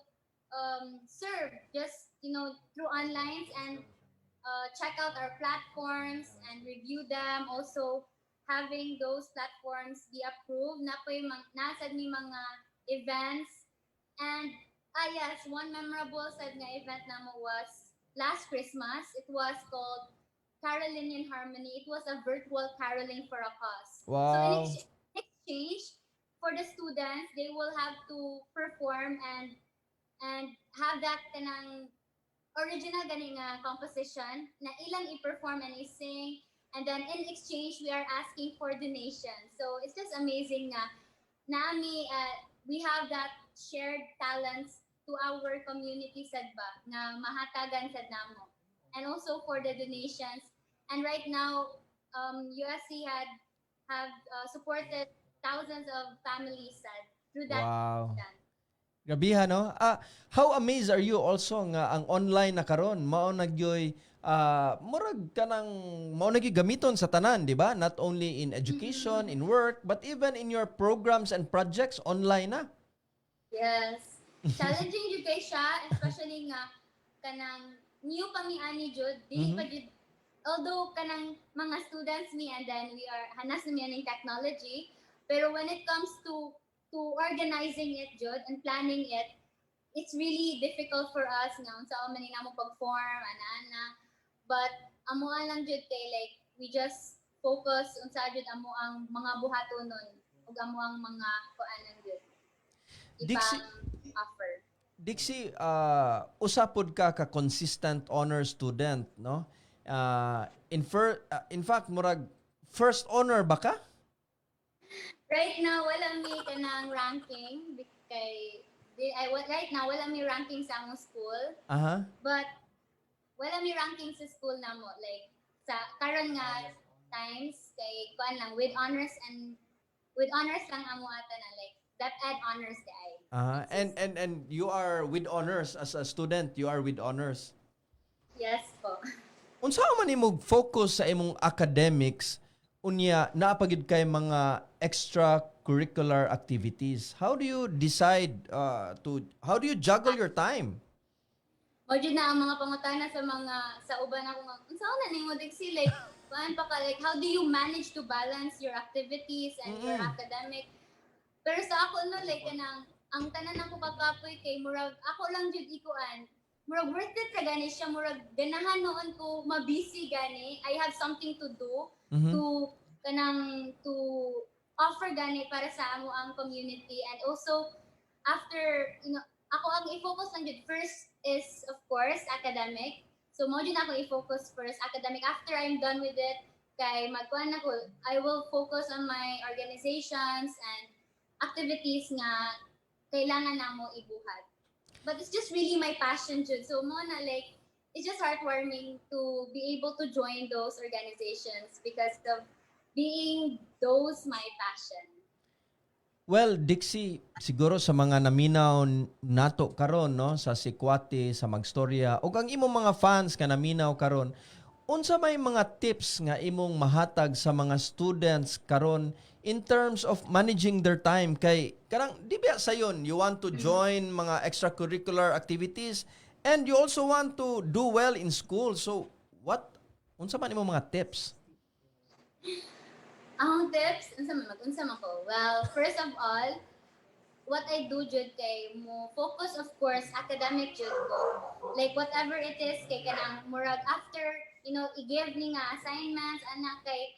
serve just through online and check out our platforms and review them. Also having those platforms be approved. Na po yung nasad ni mga events. And yes, one memorable sad nga event namo was last Christmas. It was called Carolinian Harmony. It was a virtual caroling for a cause. So in exchange for the students, they will have to perform and have that kanang original gani nga composition na ilang i-perform and i-sing, and then in exchange we are asking for donations. So it's just amazing nga nami we have that shared talents to our community sad ba nga mahatagan sad namo and also for the donations. And right now USC had have supported thousands of families sad through that.
Grabiha, no? How amazed are you also nga ang online na karon mao na gyoy murag kanang mao na gyoy gamiton sa tanan, di ba? Not only in education, in work, but even in your programs and projects, online na.
Yes. Challenging jud kay siya, especially nga kanang new pa mi ani jud, dili pa jud, although kanang mga students mi and then we are hanas na mi aning technology, pero when it comes to organizing it jud and planning it, it's really difficult for us nga unsa man ni namo pag-form ana-ana. But amo lang jud kay like we just focus unsa jud amo ang mga buhatonon ug amo ang mga kuanan jud ipang offer.
Dixie, usa pod ka ka consistent honor student, no? In fact, murag first honor ba ka?
Right now, wala mi kanang ranking kay Right now, wala mi ranking sa among school. But wala mi ranking sa school namo. Like, sa karon nga times, kay kuan lang, with honors and with honors lang amo ata na, like, DepEd honors diay.
And you are with honors as a student, you are with honors.
Yes po.
Unsa man imong focus sa imong academics unya naa pa gyud kay mga extracurricular activities? How do you decide to how do you juggle your time?
Mao jud na ang mga pangutana sa mga sa uban ako nga, "Unsa na nimo, Dixie? Like, kuan pa ka, like, how do you manage to balance your activities and your academic?" Pero sa ako, no, like, kanang ang tanan ako kakapoy kay murag ako lang jud ikuan, murag worth it ra gani siya. Murag ganahan noon ko mabusy gani. I have something to do to kanang to offer gani para sa amo ang community. And also after, ako ang i-focus lang jud first is, of course, academic. So mao jud ako i-focus first, academic. After I'm done with it, kay magkuan ako, I will focus on my organizations and activities nga kailangan namo ibuhat. But it's just really my passion jud. So mao na, like, it's just heartwarming to be able to join those organizations because of being those my passion.
Well, Dixie, siguro sa mga naminaw nato karon, no, sa Sikwate, sa Magstorya ug ang imong mga fans ka naminaw karon, unsa may mga tips nga imong mahatag sa mga students karon in terms of managing their time? Kay kanang di ba sayon you want to join mga extracurricular activities and you also want to do well in school? So what unsa man imong mga tips?
Ang tips, unsa man mag-unsa man ko? Well, first of all, what I do jud kay mo focus, of course, academic jud ko. Like, whatever it is, kay kanang murag after i-give ni nga assignments ana, kay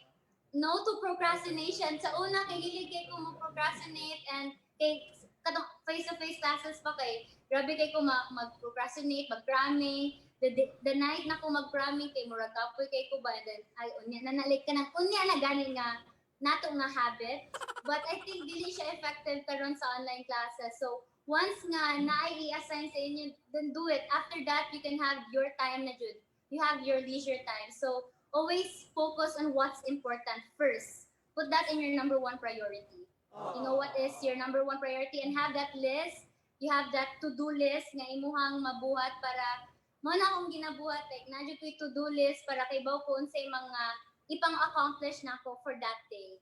no to procrastination. Sa una kay hilig kay ko mo procrastinate and kay katong face to face classes pa, kay grabe kay ko mag-procrastinate, mag-cramming. The night na ko mag-cramming kay murag kapoy kay ko ba, and then ay, unya na na, like, kanang unya na gani nga nato nga habit. But I think dili siya effective karon sa online classes. So once nga naay i-assign sa inyo, then do it. After that, you can have your time na jud. You have your leisure time. So always focus on what's important first. Put that in your number one priority. You know what is your number one priority and have that list. You have that to-do list nga imuhang mabuhat para mao na akong ginabuhat, like, naa jud ko'y to-do list para kaybaw ko unsay mga ipang-accomplish nako for that day.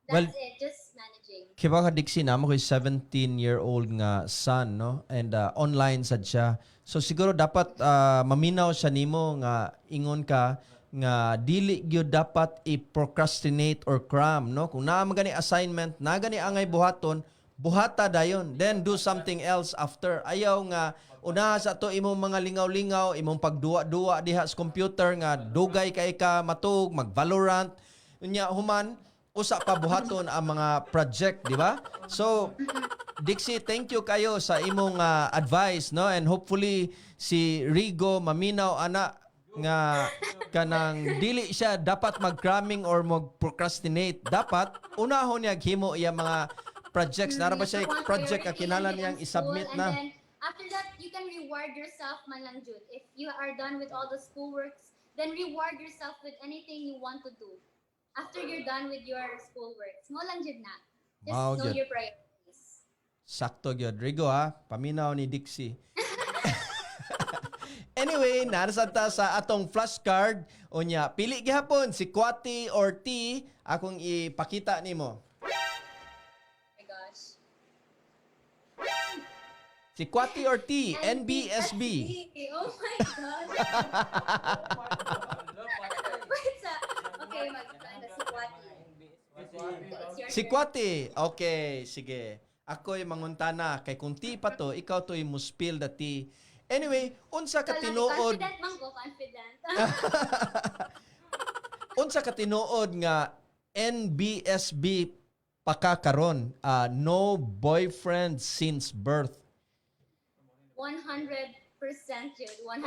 Well,
That's it, just managing.
Kibaw ka, Dixie, naa mo ko'y 17-year-old nga son, no? And online sad siya. So siguro dapat maminaw siya nimo nga ingon ka nga dili gyud dapat i-procrastinate or cram, no? Kung naa man gani assignment, naa gani angay buhaton, buhata dayon. Then do something else after. Ayaw nga unaha sa to imong mga lingaw-lingaw, imong pagduwa-duwa diha sa computer nga dugay kay ka matug, mag-Valorant. Unya human usa pa buhaton ang mga project, di ba? So, Dixie, thank you kayo sa imong advice, no? And hopefully si Rigo maminaw ana nga kanang dili siya dapat mag-cramming or mag-procrastinate. Dapat unahon niya himo iya mga projects. Nara ba siya
Number one
project ka
priority
kinahanglan
lang jud
niyang
ang
i-submit
school.
na?
And then, after that, you can reward yourself man lang jud. If you are done with all the schoolworks, then reward yourself with anything you want to do after you're done with your schoolworks. Mao lang jud na. Just
Mao
know
jud.
Your priorities.
Sakto gyud. Rigo ha, paminaw ni Dixie. Anyway, naa sa ta sa atong flashcard. Unya, pili gihapon si Kwati or T akong ipakita nimo.
Oh my gosh.
Si Kwati or T, NBSB.
Oh my gosh. Wait, sa, okay, mag, ano, si Kwati. It's your
Si
turn.
Kwati. Okay, sige. Ako'y manguntana kay kung T pa to, ikaw to'y mo spill the tea. Anyway, unsa ka
So,
tinuod
confident man ko, confident.
Unsa ka tinuod nga NBSB pa ka karon? Ah, no boyfriend since birth.
100% yun. 101%.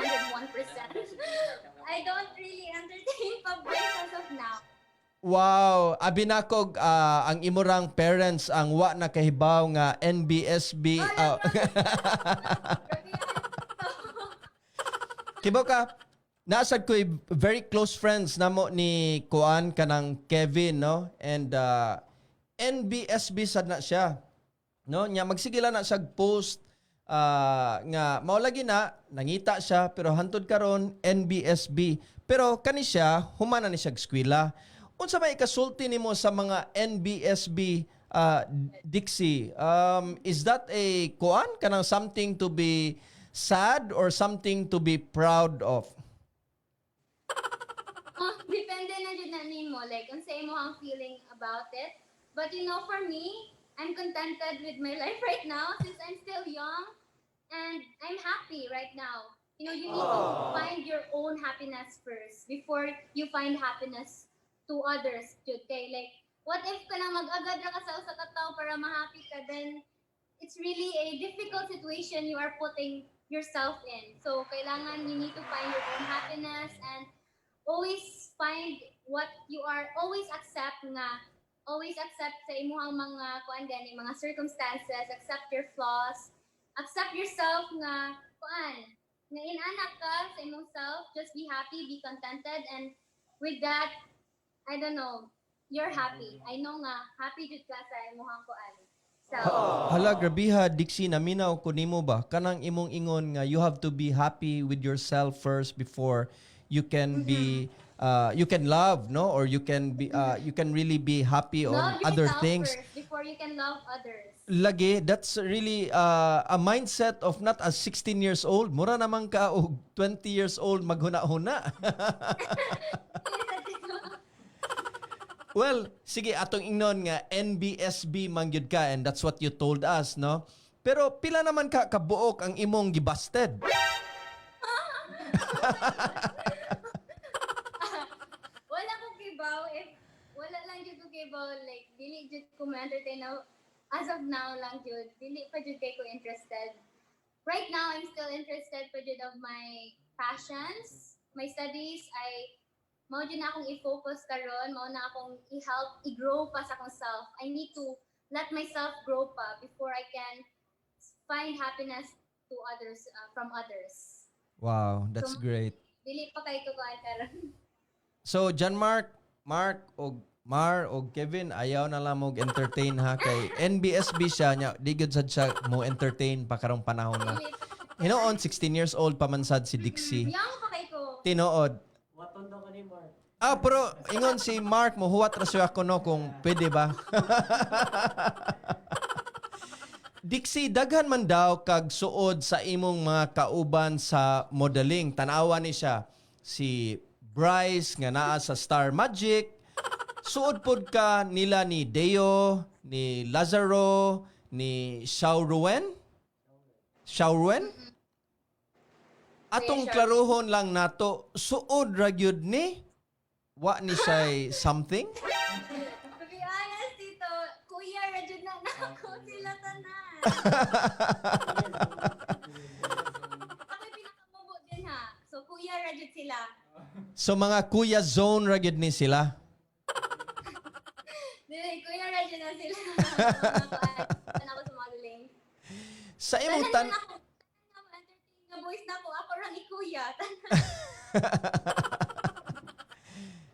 I don't really entertain pa boys as of now.
Wow, abi nakog ang imong parents ang wa na kahibaw nga NBSB.
Oh,
Ah,
grabe.
Kibaw ka, nasad ko very close friends namo ni Kuan kanang Kevin, no? And NBSB sad na siya. No, nya magsige lang na siya post nga mao lagi na nangita siya pero hantod karon NBSB. Pero kani siya human na ni siya eskwela. Unsa may ikasulti nimo sa mga NBSB, Dixie? Is that a kuan kanang something to be sad or something to be proud of?
Oh, depende na jud na nimo, like unsa imo ang feeling about it. But for me, I'm contented with my life right now since I'm still young and I'm happy right now. You need to find your own happiness first before you find happiness to others jud kay, like, what if kanang mag-agad ra ka sa usa ka tawo para ma-happy ka, then it's really a difficult situation you are putting yourself in. So kailangan you need to find your own happiness and always find what you are, always accept nga, always accept sa imuhang mga kuan gani, mga circumstances, accept your flaws, accept yourself nga kuan nga inanak ka sa imong self. Just be happy, be contented, and with that, I don't know, you're happy. I know nga happy jud ka sa imuhang kuan self.
Hala, grabiha, Dixie, naminaw ko nimo ba? Kanang imong ingon nga you have to be happy with yourself first before you can be you can love, no? Or you can really be happy on
Love
other
yourself
things.
first before you can love others.
Lagi, that's really a mindset of not a 16 years old. Mura naman ka og 20 years old maghuna-huna. Well, sige, atong ingnon nga NBSB man gyud ka and that's what you told us, no? Pero pila naman ka kabuok ang imong gibasted?
Wala ko kibaw if wala lang jud ko kibaw, like dili jud ko ma-entertain now. As of now lang jud, dili pa jud kay ko interested right now. I'm still interested pa jud of my passions, my studies. I mao jud na akong i-focus karon, mao na akong i-help i-grow pa sa akong self. I need to let myself grow pa before I can find happiness to others, from others.
Wow, that's great.
Dili pa kay ko kuan karon.
So, John Mark, Mark og Mar og Kevin, ayaw na lang mo entertain ha kay NBSB siya nya di gyud sad siya mo entertain pa karong panahon na.
Dili pa.
Hinoon 16 years old pa man sad si Dixie.
Young pa kay ko.
Tinuod.
Waton daw ka ni Mark.
Ah, pero ingon si Mark mo huwat ra siya ko, no, kung pwede ba. Dixie, daghan man daw kag suod sa imong mga kauban sa modeling. Tanawa ni siya si Bryce nga naa sa Star Magic. Suod pod ka nila ni Deo, ni Lazaro, ni Xiao Ruen. Xiao Ruen? Atong
Kuya Xiao.
klaruhon lang nato, suod ra gyud ni wa ni say something?
To be honest, Tito, kuya ra jud na nako sila tanan. Ako yung pinakamubo din ha. So kuya ra jud sila.
So mga kuya zone ra gyud ni sila.
Dili, kuya ra jud na sila. Mga ako sa modeling.
Sa imong
Tanan
tan
na ako, tanan na entertain nga voice na ako, ako ra ni kuya.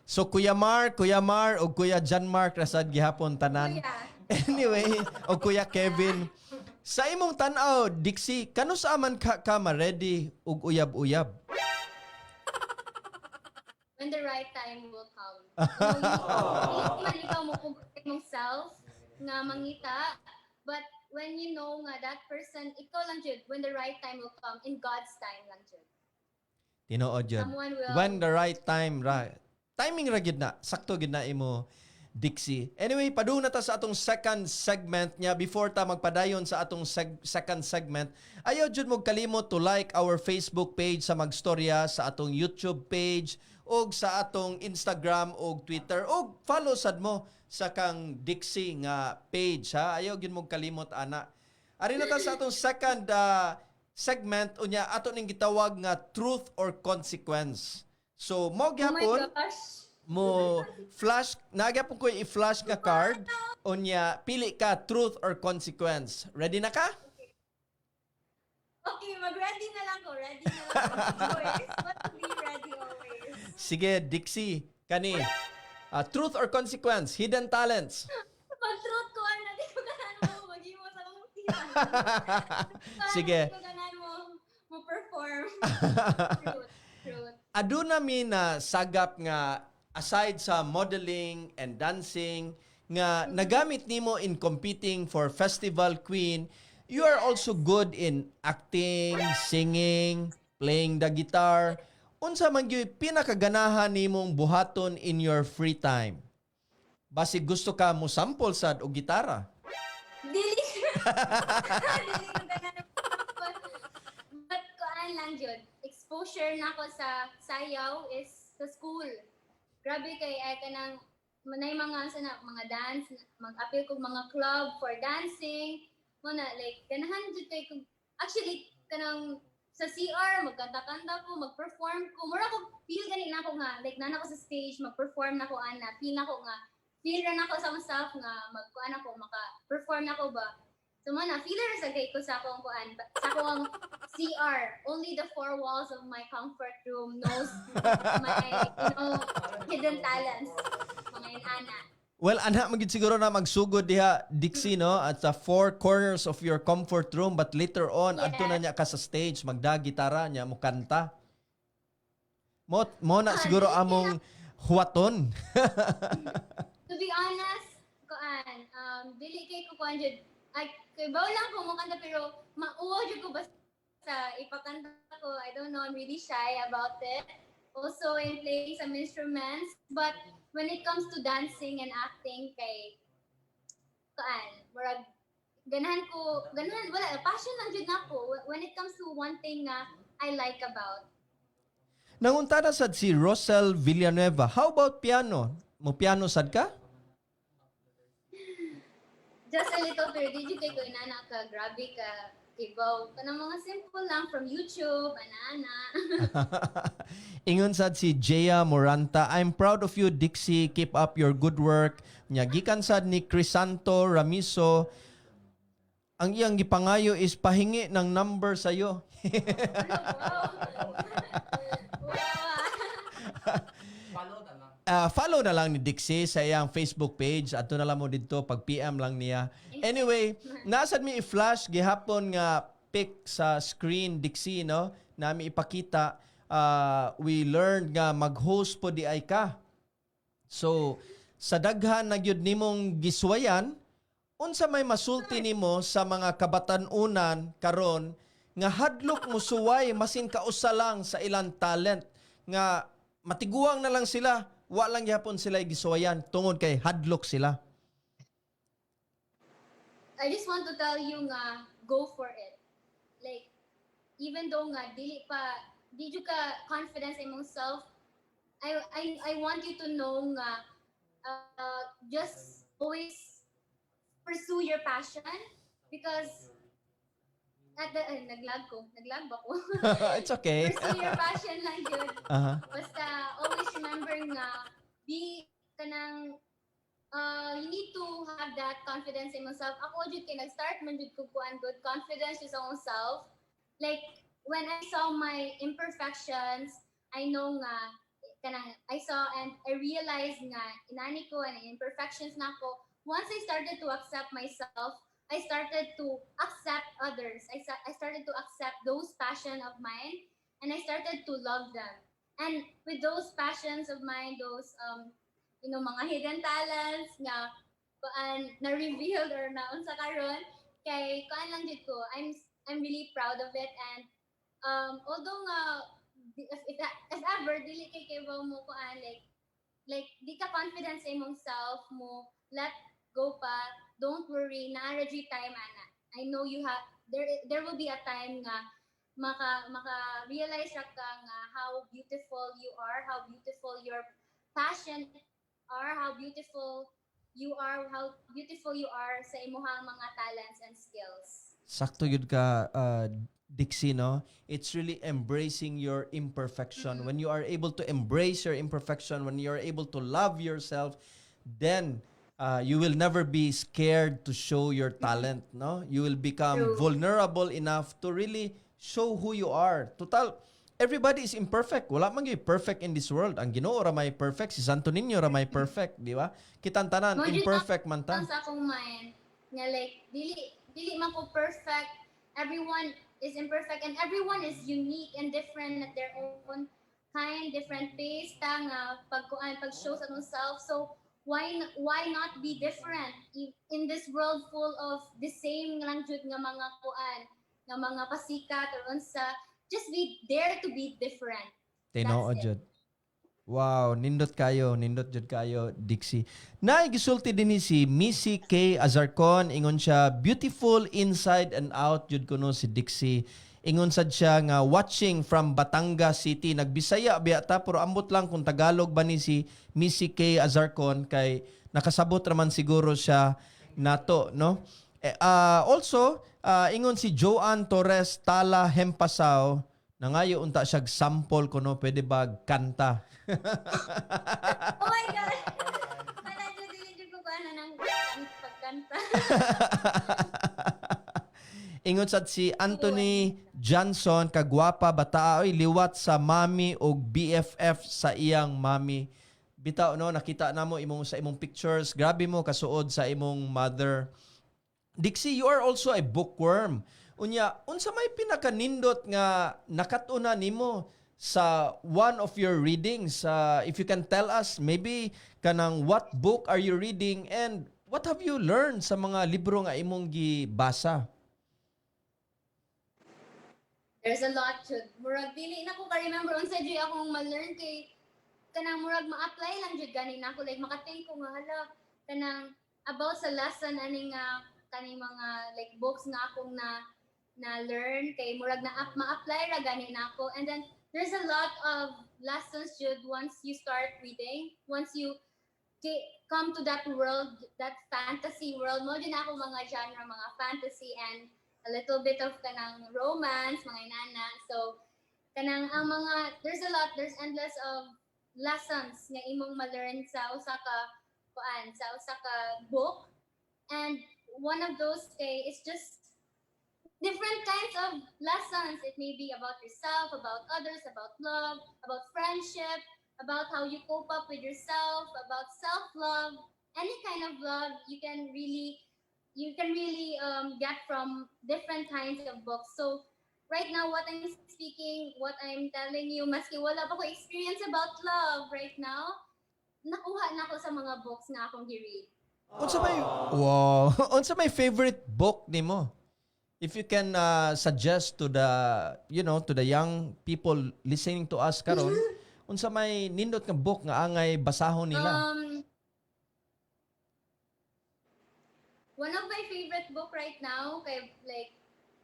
So Kuya Mark, Kuya Mar ug Kuya John Mark rasad gihapon tanan.
Kuya.
Anyway, o Kuya Kevin, sa imong tan-aw, Dixie, kanus-a man ka ma-ready og uyab-uyab?
When the right time will come. You, man ikaw mo mong self nga mangita, but when you know nga that person, ikaw lang jud, when the right time will come, in God's time lang jud.
Tinuod yun.
Someone will
When the right time ra. Timing ra gyud na. Sakto gyud na imo, Dixie. Anyway, padung na ta sa atong second segment niya. Before ta magpadayon sa atong second segment, ayaw jud mo kalimot to like our Facebook page sa Magstorya, sa atong YouTube page, og sa atong Instagram og Twitter, og follow sad mo sa kang Dixie nga page ha. Ayaw gyud mo kalimot ana. Ari na ta sa atong second segment unya ato ning gitawag nga truth or consequence. So mo
Oh my
gyapon
gosh.
Mo flash nagya po ko i-flash nga card, unya pili ka, truth or consequence. Ready na ka?
Okay, mag-ready na lang ko. Ready na lang ko. Of course. Want to be ready always.
Sige, Dixie, kani. Truth or consequence, hidden talents.
Pag truth ko, ano, di ko ganahan mo maghimo sa akong tira.
Sige.
Di ko ganahan mo perform. Truth. Truth.
Aduna mi na sagap nga aside sa modeling and dancing nga nagamit nimo in competing for Festival Queen, you are also good in acting, singing, playing the guitar. Unsa man gyud pinakaganahan nimong buhaton in your free time? Basig gusto ka mo sample sad og gitara.
Dili. Dili ko ganahan. But kuan lang jud. Exposure na ako sa sayaw is sa school. Grabe kay ay kanang manay mga sa na, mga dance, mag-apil kog mga club for dancing. Mo na like ganahan jud kay kog, actually kanang sa CR magkanta-kanta ko, mag-perform ko. Mura ko feel gani na ako nga like nana ko sa stage, mag-perform na ko ana, feel na ko nga feel ra na ako sa akong self nga magkuan ako, maka-perform na ko ba. So mo na feel ra sa kay ko sa akong kuan, sa akong CR. Only the four walls of my comfort room knows my hidden talents. Mga inana.
Well, ana man gyud siguro na magsugod diha, Dixie, no, at the four corners of your comfort room, but later on adto na niya ka sa stage, magda gitara niya, mo kanta. Mo na siguro among huwaton.
To be honest, kuan, dili kay ko kuan jud. Ay, kay baw lang ko mo kanta pero mauwaw jud ko basta ipakanta ko. I don't know, I'm really shy about it. Also in playing some instruments, but when it comes to dancing and acting kay kuan, murag ganahan ko, ganahan wala passion lang jud nako when it comes to one thing nga I like about.
Nangutana sad si Rosel Villanueva, how about piano? Mo piano sad ka?
Just a little, pero di jud kay ko inana ka grabe ka kibaw. Kanang mga simple lang from YouTube, ana-ana.
Ingon sad si Jaya Moranta, "I'm proud of you, Dixie. Keep up your good work." Nya gikan sad ni Crisanto Ramiso, ang iyang gipangayo is pahingi ng number sa'yo.
Wow. Wow.
Follow na lang.
Follow na lang ni Dixie sa iyang Facebook page. Adto na lang mo didto, pag PM lang niya. Anyway, nasad mi i-flash gihapon nga pic sa screen, Dixie, no? Nami ipakita, we learned nga mag-host po di ay ka. So, sa daghan na gyud nimong giswayan, unsa may masulti nimo sa mga kabatan-unan karon nga hadlok mo suway masin kausa lang sa ilang talent nga matiguang na lang sila, wa lang gyapon sila gisuwayan tungod kay hadlok sila?
I just want to tell you nga, go for it. Like, even though nga, dili pa, di jud ka confidence in self, I want you to know nga, just always pursue your passion because at the, ay, naglag ko, naglag ba ko?
It's okay.
Pursue your passion lang yun. Basta always remember nga be kanang you need to have that confidence in yourself. Ako jud kay nag-start man jud ko kuan good confidence jud sa akong self. Like when I saw my imperfections, I know nga kanang I saw and I realized nga inani ko and imperfections na ako. Once I started to accept myself, I started to accept others. I started to accept those passion of mine and I started to love them. And with those passions of mine, those mga hidden talents nga kuan na revealed or na unsa karon kay kuan lang jud ko. I'm really proud of it and although nga if ever dili kay kay mo kuan like di ka confident sa imong self mo, let go pa, don't worry, naa ra jud time ana. I know you have there will be a time nga maka realize ra ka nga how beautiful you are, how beautiful your passion are, how beautiful you are, how beautiful you are sa imuhang mga talents and skills.
Sakto yun ka, Dixie, no? It's really embracing your imperfection. When you are able to embrace your imperfection, when you are able to love yourself, then you will never be scared to show your talent, no? You will become
True.
Vulnerable enough to really show who you are. Total, everybody is imperfect. Wala man gyud perfect in this world. Ang Ginoo ra may perfect, si Santo Niño ra may perfect, di ba? Kitang tanan
Mao jud
imperfect man ta.
Ang sa akong mind nga like dili man ko perfect. Everyone is imperfect and everyone is unique and different at their own kind, different pace ta nga pagkuan, pag-show sa atong self. So why not be different in this world full of the same lang jud nga mga kuan, nga mga pasikat or unsa? Just be dare to be different.
Tinuod
That's it.
jud. Wow, nindot kayo, nindot jud kayo, Dixie. Naay gisulti dinhi si Missy K. Azarcon, ingon siya, "Beautiful inside and out jud kuno si Dixie." Ingon sad siya nga watching from Batangas City. Nagbisaya biya ta, pero ambot lang kung Tagalog ba ni si Missy K. Azarcon kay nakasabot raman siguro siya nato, no? Eh, also, ingon si Joanne Torres Tala Hempasao, nangayo unta siya sample kuno, pwede ba kanta?
Oh my God! Wala jud, dili jud ko kuan ng pagkanta.
Ingon sad si Anthony Johnson, "Kagwapa bataa oy, liwat sa mami og BFF sa iyang mami." Bitaw, no, nakita namo imong sa imong pictures, grabe mo kasuod sa imong mother. Dixie, you are also a bookworm. Unya, unsa may pinakanindot nga nakat-una nimo sa one of your readings? If you can tell us, maybe kanang what book are you reading and what have you learned sa mga libro nga imong gibasa?
There's a lot jud. Murag dili na ko ka-remember unsa jud akong ma-learn kay kanang murag ma-apply lang jud gani nako, like maka-think ko nga, hala, kanang about sa lesson ani nga kaning mga like books nga akong na learn kay murag na up ma-apply ra gani nako. And then there's a lot of lessons jud once you start reading, once you come to that world, that fantasy world. Mao jud na ako mga genre, mga fantasy and a little bit of kanang romance, mga inana. So kanang ang mga there's a lot, there's endless of lessons nga imong ma-learn sa usa ka kuan, sa usa ka book. And one of those kay is just different kinds of lessons. It may be about yourself, about others, about love, about friendship, about how you cope up with yourself, about self-love, any kind of love you can really get from different kinds of books. So right now, what I'm speaking, what I'm telling you, maski wala pa ko experience about love right now, nakuha na ko sa mga books na akong gi-read.
Unsa may wow, unsa may favorite book nimo? If you can suggest to the you know to the young people listening to us karon, unsa may nindot nga book nga angay basahon nila?
One of my favorite book right now, kay like,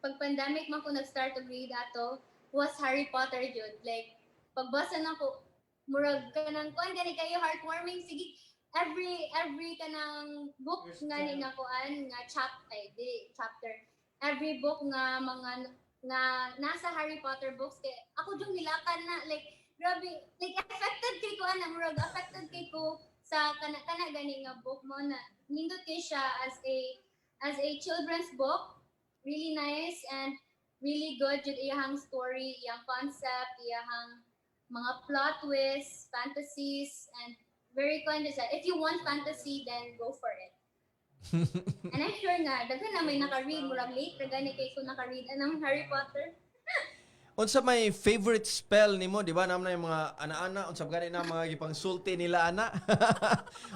pag pandemic man ko nag-start to read ato, was Harry Potter jud. Like, pagbasa na ko, murag kanang kuan gani kayo, heartwarming, sige, every kanang book nga ni nga kuan nga chap ay di chapter, every book nga mga nga nasa Harry Potter books kay ako jung nilakan na. Like, grabe, like affected kay ko ana, murag affected kay ko sa kana gani nga book mo na nindot kay siya as a children's book. Really nice and really good jud iyang story, iyang concept, iyang mga plot twists, fantasies, and very kuan jud siya. If you want fantasy, then go for it. And I'm sure nga daghan na may naka-read. Murag late ra gani kay ko naka-read anang Harry Potter.
Unsa may favorite spell nimo, di ba? Naman na yung mga ana-ana, unsa ba gani na mga gipangsulti nila ana?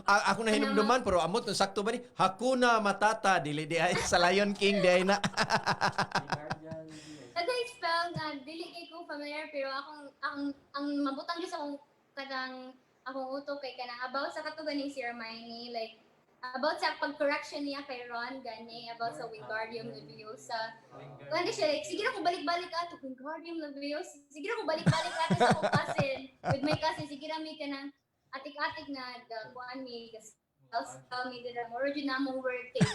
Ako na hinumduman pero amot kung sakto ba ni Hakuna Matata, dili di ay sa Lion King di ay na.
Daghay spell nga dili kay ko familiar, pero akong ang mabutang jud sa akong kanang akong utok kay kanang about sa kato ganing si Hermione, like about sa pag-correction niya kay Ron gani, about sa Wingardium Leviosa. Kuan siya, like, sige na ko balik-balik ato Wingardium Leviosa. Sige na ko balik-balik ato sa akong cousin. With my cousin, sige ra mi kanang atik-atik na the kuan mi, the spell mi dira. Moro jud na among word kay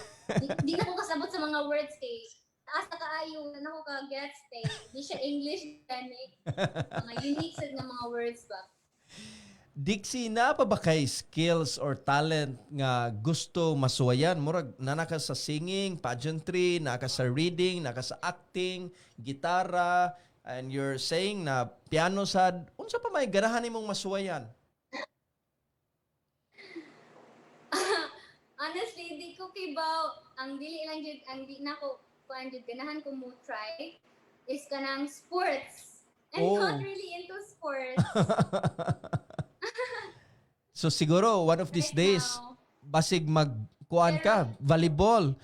di na ko kasabot sa mga words kay Asa kaayo na ko ka gets kay di siya English gani. Mga unique sad nga mga words ba.
Dixie, naa pa ba kay skills or talent nga gusto masuwayan? Murag naa ka sa singing, pageantry, naa ka sa reading, naa ka sa acting, gitara, and you're saying na piano sad. Unsa pa may ganahan nimong masuwayan?
Honestly, di ko kibaw. Ang dili lang jud, ang di na ko kuan jud ganahan ko mo try is kanang sports. I'm not really into sports.
So siguro one of these
right
days
now.
Basig mag kuan ka, volleyball.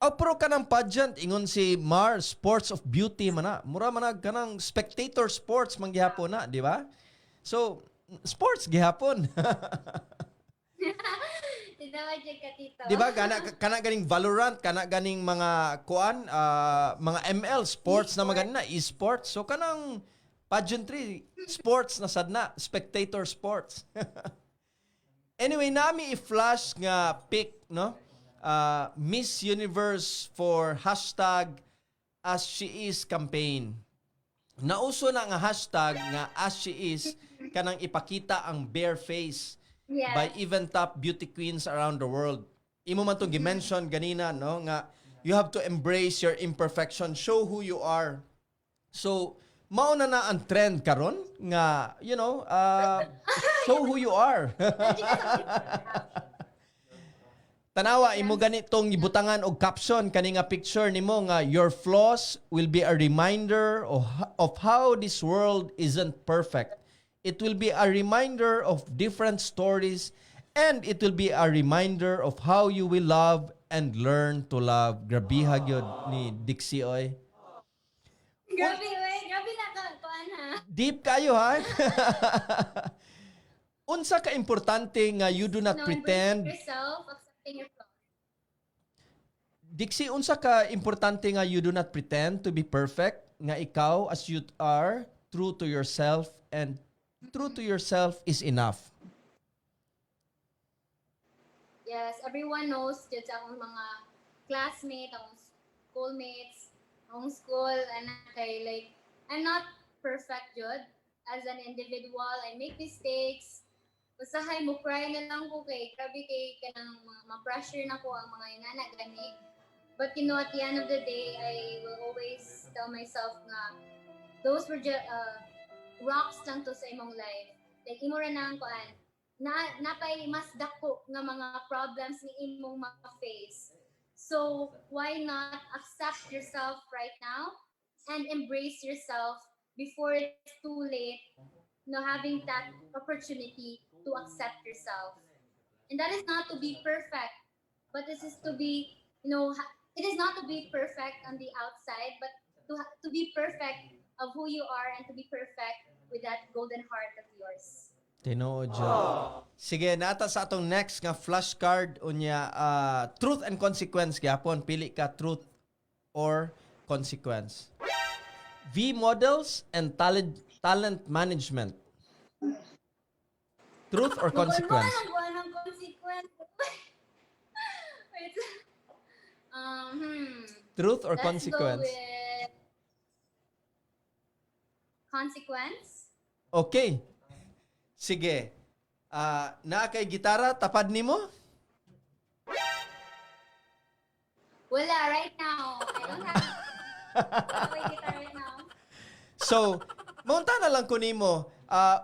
Oh, pero kanang pageant, ingon si Mar, sports of beauty man na. Mura man na kanang spectator sports man gihapon na, di ba? So, sports gihapon.
Tinawa jud ka, Tito.
Di ba? Kana ganing Valorant, kana ganing mga kuan, mga ML sports na maganda, e-sports. So kanang pageantry, sports na sad na, spectator sports. Anyway, nami i-flash nga pic, no? Miss Universe for #AsSheIs campaign. Nauso na nga #AsSheIs, kanang ipakita ang bare face by even top beauty queens around the world. Imo man tong gi-mention ganina, no, nga you have to embrace your imperfection, show who you are. So, mao na na ang trend karon nga show who you are. Tanawa imo ganitong ibutangan og caption kani nga picture nimo nga "Your flaws will be a reminder of how this world isn't perfect. It will be a reminder of different stories and it will be a reminder of how you will love and learn to love." Grabiha gyud ni Dixie oy.
Grabe, oy. Grabe na ka kuan ha.
Deep kayo ha. Unsa ka importante nga you do not
No,
pretend
embrace yourself, accepting your flaws.
Dixie, unsa ka importante nga you do not pretend to be perfect, nga ikaw as you are, true to yourself, and true to yourself is enough?
Yes, everyone knows jud sa akong mga classmate, akong schoolmates, akong school, and kay like, I'm not perfect jud. As an individual, I make mistakes. Usahay mo cry na lang ko kay grabe kay kanang mga ma-pressure na ko ang mga inana gani. But at the end of the day, I will always tell myself nga those were just rocks lang to sa imong life. Like imo ra na ang kuan na napay mas dako nga mga problems ni imong ma-face. So why not accept yourself right now and embrace yourself before it's too late, having that opportunity to accept yourself. And that is not to be perfect, but this is to be, it is not to be perfect on the outside, but to be perfect of who you are and to be perfect with that golden heart of yours.
Tinuod jud. Sige, naa ta sa atong next nga flashcard unya, truth and consequence gyapon. Pili ka truth or consequence. V models and talent management. Truth or consequence?
Walang consequence. Wait.
Truth or
Let's
consequence?
go with consequence.
Okay. Sige. Naa kay gitara tapad nimo?
Wala right now. I don't have a guitar right now.
So, maunta na lang ko nimo.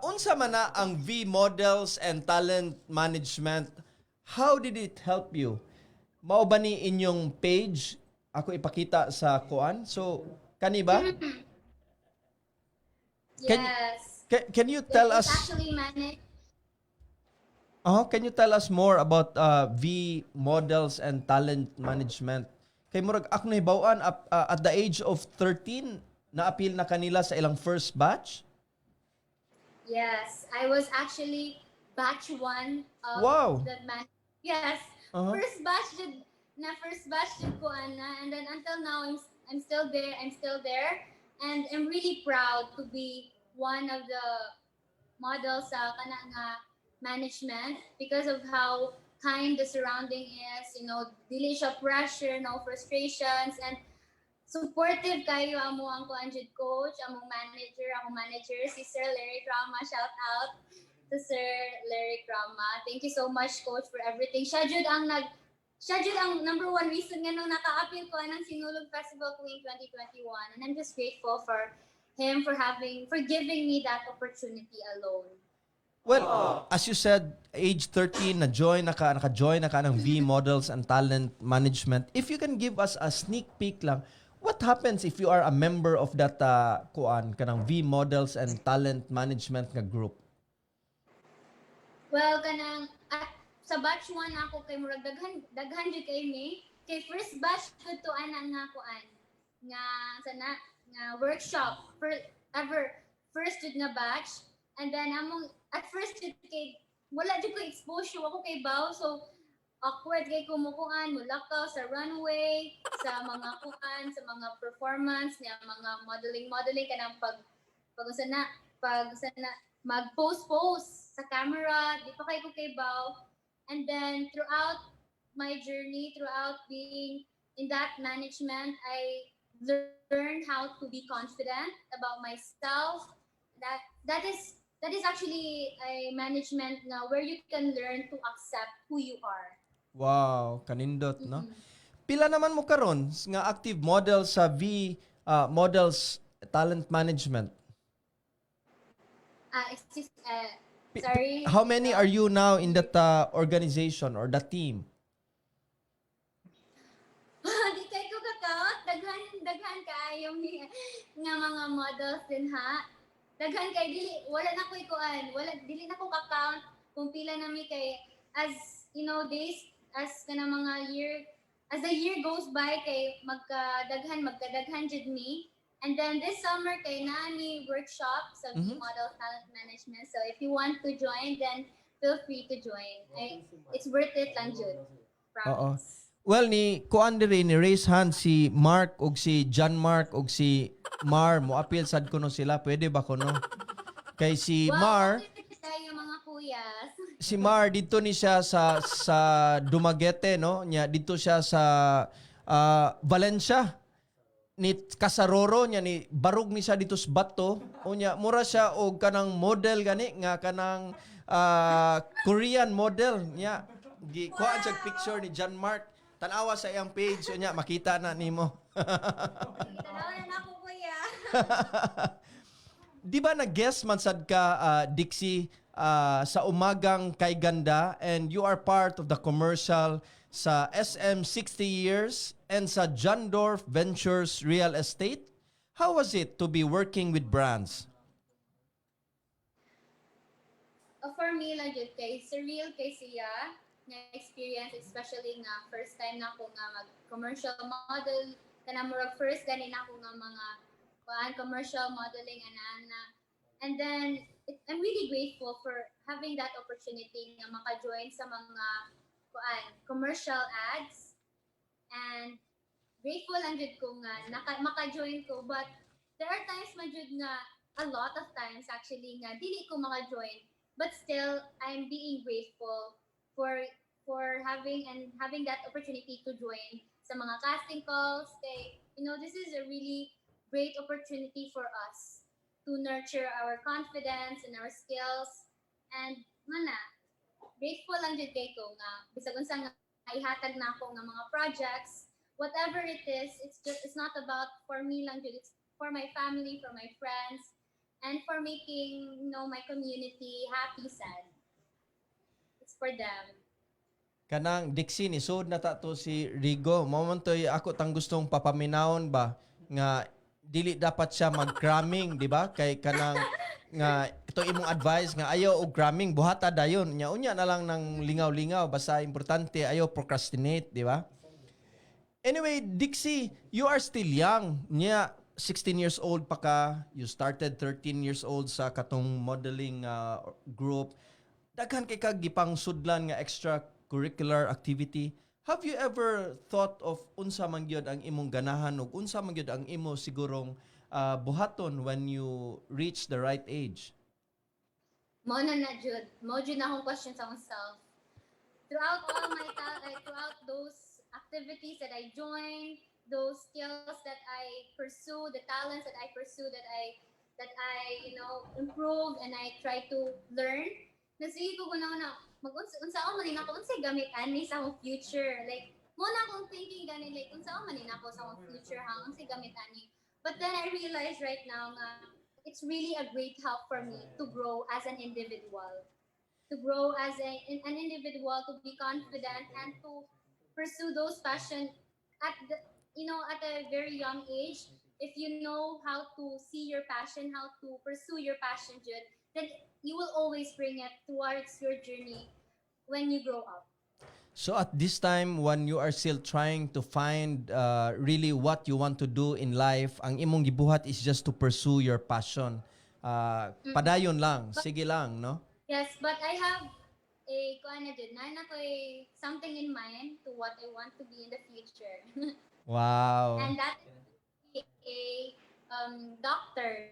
Unsa man na ang V models and talent management? How did it help you? Mao ba ni inyong page? Ako ipakita sa kuan. So, kani ba?
Yes.
Can you tell
It's
us
actually managed.
Oh, can you tell us more about V models and talent management? Kay murag ako nahibaw-an at the age of 13 na-apil na kanila sa ilang first batch?
Yes, I was actually batch one of the man. Yes, first batch jud na, first batch jud ko ana, and then until now I'm still there. I'm still there, and I'm really proud to be one of the models sa kana nga management because of how kind the surrounding is, dili siya pressure, no frustrations, and supportive kayo amo ang kuan jud coach, among manager, akong manager si Sir Larry Rama. Shout out to Sir Larry Rama. Thank you so much, Coach, for everything. Siya jud ang number one reason nga nung naka-apil ko ng Sinulog Festival Queen 2021, and I'm just grateful for him for giving me that opportunity alone.
Well, as you said, age 13 na join na ka, naka-join na ka ng V Models and Talent Management. If you can give us a sneak peek lang, what happens if you are a member of that kuan kanang V Models and Talent Management nga group?
Well, kanang at sa batch 1 ako kay murag daghan daghan jud kay mi. Kay first batch ko to ana nga kuan nga sana nga workshop for ever first jud nga batch. And then among at first jud kay wala jud ko exposure ako kay baw, so awkward kay kumukuan, mulakaw sa runway, sa mga kuan, sa mga performance niya, mga modeling modeling, kanang pag unsa na pag unsa na mag post post sa camera, di pa kay ko kay baw. And then throughout my journey, throughout being in that management, I learned how to be confident about myself. That is actually a management na where you can learn to accept who you are.
Wow, kanindot, no? Pila naman mo karon nga active model sa V Models Talent Management?
Ah, excuse, sorry.
How many are you now in that organization or that team?
Di kay ko ka-count. Daghan daghan kaayo mi nga mga models din ha. Daghan kay dili wala na ko'y kuan, wala dili na ko ka-count kung pila na mi kay as you know days as kana mga year as the year goes by kay magkadaghan magkadaghan jud mi. And then this summer kay naa ni workshop sa V Model Talent Management. So if you want to join, then feel free to join. Ay, it's worth it lang jud.
Oo.
Promise.
Well, ni kuan diri ni raise hand si Mark ug si John Mark ug si Mar, mo apil sad kuno sila. Pwede ba kuno? Kay si Mar,
Okay tayo mga kuyas.
Si Mar dito ni siya sa Dumaguete, no? Nya dito siya sa Valencia ni Casaroro niya, ni barug ni siya dito sa Bato. Unya mura siya og kanang model gani nga kanang Korean model niya. Gi kuha siya picture ni John Mark. Tan-awa sa iyang page, unya makita na nimo.
Tanaw na ako, kuya.
Di ba nag-guest man sad ka, Dixie, sa Umagang Kay Ganda, and you are part of the commercial sa SM 60 Years and sa Jandorf Ventures Real Estate? How was it to be working with brands?
For me lang jud kay surreal kay siya nga experience, especially nga first time na ako nga mag commercial model, kana murag first gani na ako nga mga kuan commercial modeling ana. And then I'm really grateful for having that opportunity nga maka-join sa mga kuan commercial ads, and grateful lang jud ko nga maka-join ko. But there are times man jud nga, a lot of times actually, nga dili ko maka-join, but still I'm being grateful for having and having that opportunity to join sa mga casting calls kay this is a really great opportunity for us to nurture our confidence and our skills. And mana grateful lang jud kay ko nga bisag unsa nga ihatag na ako nga mga projects, whatever it is, it's not about for me lang jud, it's for my family, for my friends, and for making my community happy sad. It's for them.
Kanang Dixie, ni sud na ta to si Rigo. Mao man to'y ako tang gustong papaminawon ba nga dili dapat siya mag-cramming, di ba? Kay kanang nga ito imong advice nga ayaw og cramming, buhata dayon. Nya unya na lang ng lingaw-lingaw, basta importante ayaw procrastinate, di ba? Anyway, Dixie, you are still young. Nya 16 years old pa ka. You started 13 years old sa katong modeling group. Daghan kay kag gipang sudlan nga extracurricular activity. Have you ever thought of unsa man gyud ang imong ganahan ug unsa man gyud ang imo sigurong buhaton when you reach the right age?
Mao na na jud. Mao jud na akong question sa akong self. Throughout those activities that I joined, those skills that I pursue, the talents that I pursue, that I improve and I try to learn. Nasige ko na mag unsa man nako, unsay gamit ani sa akong future? Like, mao na akong thinking gani, like, unsa man nako sa akong future ha, unsay gamit ani? But then I realize right now nga it's really a great help for me to grow as an individual, to grow as an individual, to be confident and to pursue those passion at the you know at a very young age. If you know how to see your passion, how to pursue your passion jud, then you will always bring it towards your journey when you grow up.
So at this time, when you are still trying to find really what you want to do in life, ang imong gibuhat is just to pursue your passion. Padayon lang, sige lang, no?
Yes, but I have a kuan na jud na ko'y something in mind to what I want to be in the future. And that is a doctor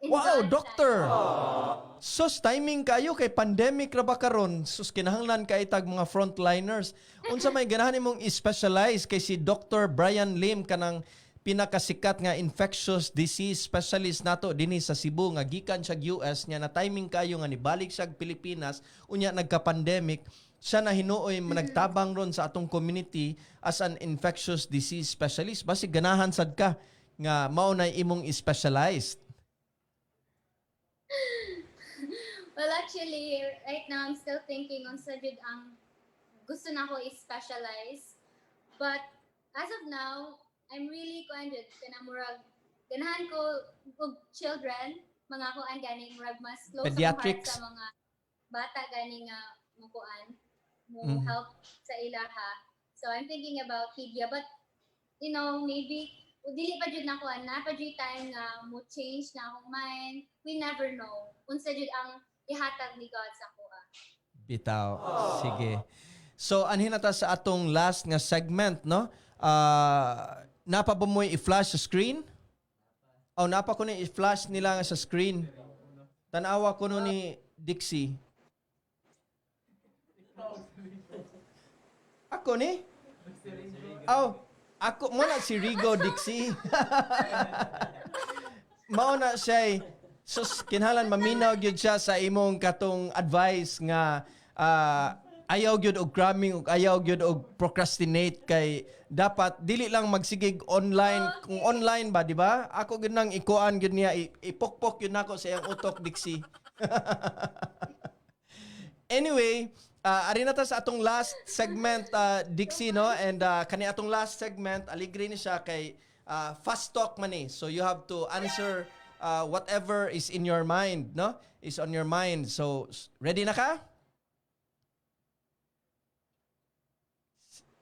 in
Wow,
God's
doctor!
side.
Sus, timing kayo kay pandemic ra ba karon? Sus, kinahanglan kay tag mga frontliners. Unsa may ganahan imong i-specialize kay si Dr. Brian Lim, kanang pinakasikat nga infectious disease specialist nato dinhi sa Cebu nga gikan siya US niya, na timing kayo nga nibalik siya Pilipinas unya nagka-pandemic siya, na hinuoy nagtabang ron sa atong community as an infectious disease specialist. Basig ganahan sad ka nga mao na imong specialized.
Well, actually, right now I'm still thinking on sa jud ang gusto na ko i-specialize. But as of now, I'm really kuan jud, kana murag ganahan ko og children, mga kuan gani, murag mas close akong heart
Pediatrics.
Sa mga bata gani nga mo kuan, mo help sa ilaha. So I'm thinking about pedia, but maybe dili pa jud na kuan na pa jud time nga mo change na akong mind. We never know unsa jud ang ihatag ni God sa akoa.
Bitaw. Sige. So, anhin na ta sa atong last nga segment, no? Napa ba mo'y i-flash sa screen? Oh, napa ko ni i-flash nila nga sa screen. Tanawa ko no ni Dixie. Ako ni? Oh, ako mo na si Rigo, Dixie. Mao na siya. Sus, kinahanglan maminaw gyud siya sa imong katong advice nga ayaw gyud og cramming ug ayaw gyud og procrastinate kay dapat dili lang magsigig online kung online ba, di ba? Ako gyud nang ikuan gyud niya, ipokpok gyud nako sa iyang utok, Dixie. Anyway, ari na ta sa atong last segment, Dixie, no? And kani atong last segment, aligre ni siya kay fast talk man eh. So you have to answer whatever is in your mind, no? Is on your mind. So ready na ka?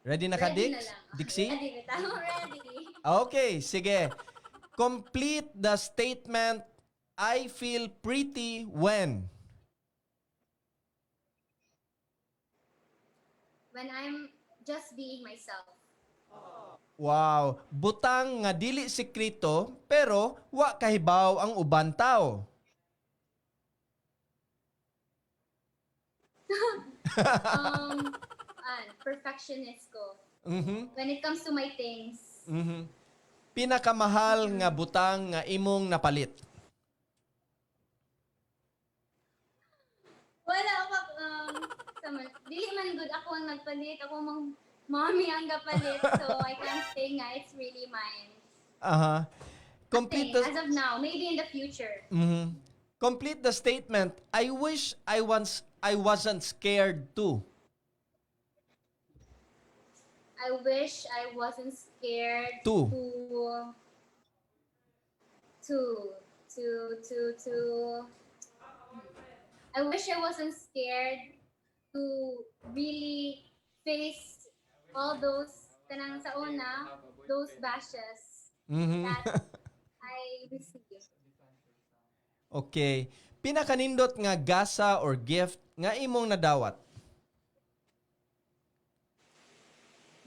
Ready na ka,
Ready
Dix?
na lang.
Dixie?
Ready na tao, ready.
Okay, sige. Complete the statement, "I feel pretty when."
When I'm just being myself.
Wow, butang nga dili sekreto pero wa kahibaw ang uban tao.
Perfectionist ko. When it comes to my things.
Pinakamahal nga butang nga imong napalit.
Wala ako, sa man, dili man good ako ang nagpalit. Ako mang mommy ang gapalit. So I can't say nga it's really mine.
Complete
Thing,
the
as of now, maybe in the future.
Complete the statement, "I wish I wasn't scared to."
I wish I wasn't scared
To.
To I wish I wasn't scared to really face all those kanang sa una, those bashes that I received.
Okay. Pinakanindot nga gasa or gift nga imong nadawat.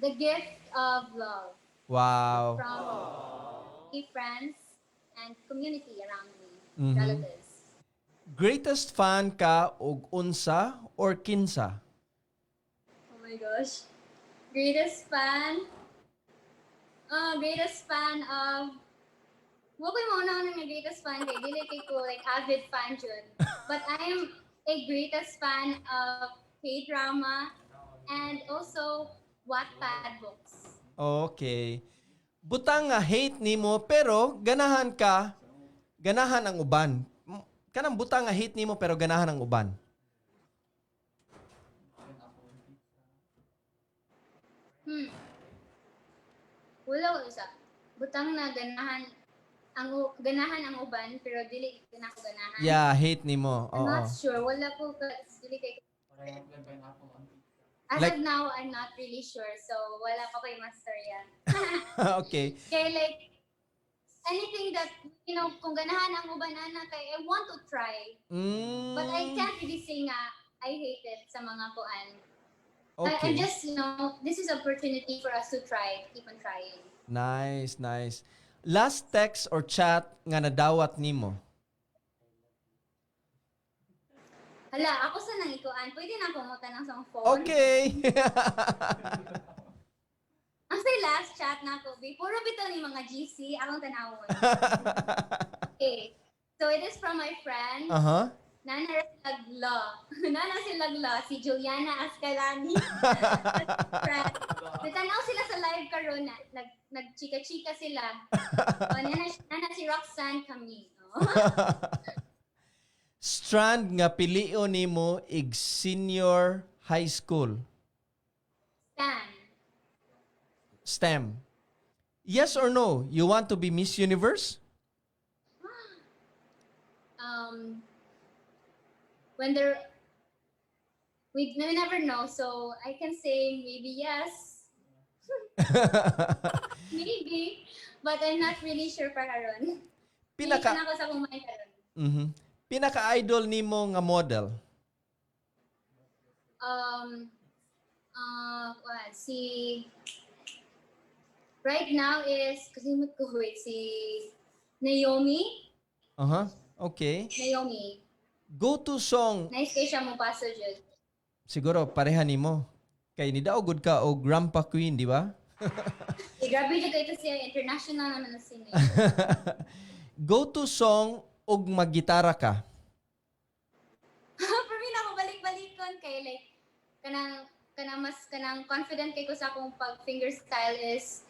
The gift of love from friends and community around me, relatives.
Greatest fan ka og unsa or kinsa?
My gosh. Greatest fan? Greatest fan of... Wa ko'y mauna nga greatest fan kay dili kay ko like avid fan jud. But I'm a greatest fan of K-drama and also Wattpad books.
Okay. Butang nga hate nimo pero ganahan ka, ganahan ang uban. Kanang butang nga hate nimo pero ganahan ang uban.
Wala ko isa. Butang na ganahan ang uban pero dili na ako ganahan.
Yeah, hate nimo.
I'm
Oo.
not sure. Wala ko ka dili kay As of now, I'm not really sure. So, wala pa ko'y master yan. Kaya like, anything that, kung ganahan ang uban ana, kay I want to try. But I can't really say nga, I hate it sa mga kuan. I'm just, this is opportunity for us to try. Keep on trying.
Nice, nice. Last text or chat nga nadawat nimo?
Hala, ako sa nang ikuan. Pwede na akong ng sa phone.
Okay.
Ang sa last chat na ako, be, puro bitaw ni mga GC, akong tanawon. Okay. So it is from my friend. Nana Silagla. Nana Silagla, si Juliana Ascalani. Friend. Natanaw sila sa live karon na nagchika-chika sila. O, nana si Roxanne kami. Oh.
Strand nga pilion nimo ig senior high school?
Stan.
STEM. Yes or no, you want to be Miss Universe?
When there we never know, so I can say maybe yes. Maybe, but I'm not really sure pa karon.
Pinaka
Pili na ako sa kumain karon.
Pinaka-idol nimo nga model?
What, si right now is kalimot ko, wait, si Naomi.
Okay.
Naomi.
Go-to song?
Nice kay siya mo paso jud.
Siguro pareha nimo. Kay nidaog gud ka og Rampa Queen, di ba?
Eh, grabe jud kay ito siya, international naman na si Naomi.
Go-to song og maggitara ka?
For me na ako balik-balikon kay like kanang mas kanang confident kay ko sa akong pag finger style is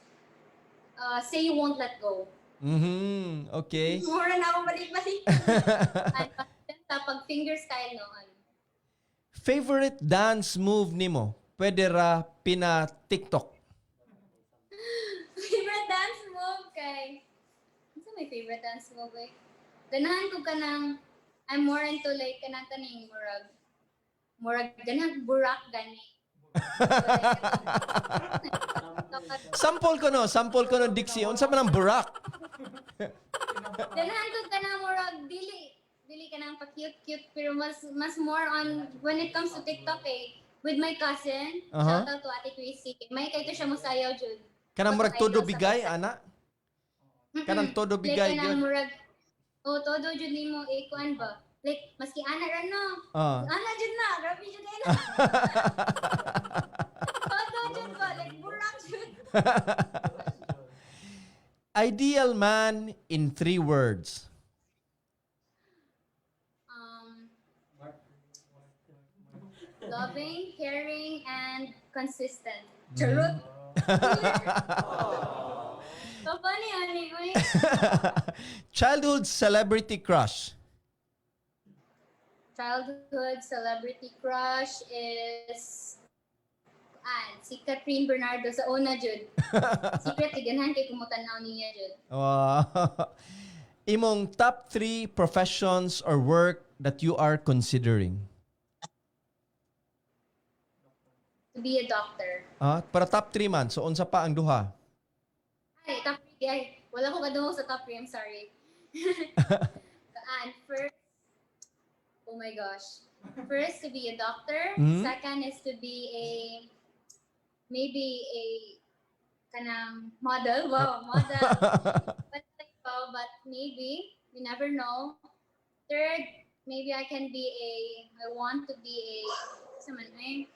"Say You Won't Let Go." Mura na ako balik-balik. Ano, sa pag finger style noon.
Favorite dance move nimo? Pwede ra pina TikTok.
Favorite dance move kay... Ano may favorite dance move eh? Ganahan ko kanang... I'm more into like kanang kaning murag ganahan burak gani.
Sample ko no, sample ko no, Dixie. Unsa man ang burak?
Ganahan ko kanang murag dili kanang pa cute cute pero mas more on when it comes to TikTok eh. With my cousin, shout out to Ate Chrissy. May kay to siya mosayaw jud.
Kanang murag todo
Idol sa
bigay ana. Kanang todo
Like
bigay
kanang
gyud.
murag oh todo jud nimo eh kuan ba? Like maski ana ra no. Ana jud na, grabe jud kay na. Todo jud ba like burak jud.
Ideal man in three words.
Loving, caring, and consistent. Charot. So funny, ani, uy.
Childhood celebrity crush.
Childhood celebrity crush is si Kathryn Bernardo sa una jud. Secret ganahan kay ko motanaw niya jud.
Wow. Imong top three professions or work that you are considering.
To be a doctor.
Ah, para top three man. So unsa pa ang duha?
Ay, top 3. Ay, wala ko kadungog sa top 3. I'm sorry. And first, oh my gosh. First, to be a doctor. Second is to be a, maybe a, kanang model. Wow, model. But maybe, you never know. Third, maybe I can be a, I want to be a, sa man, ay,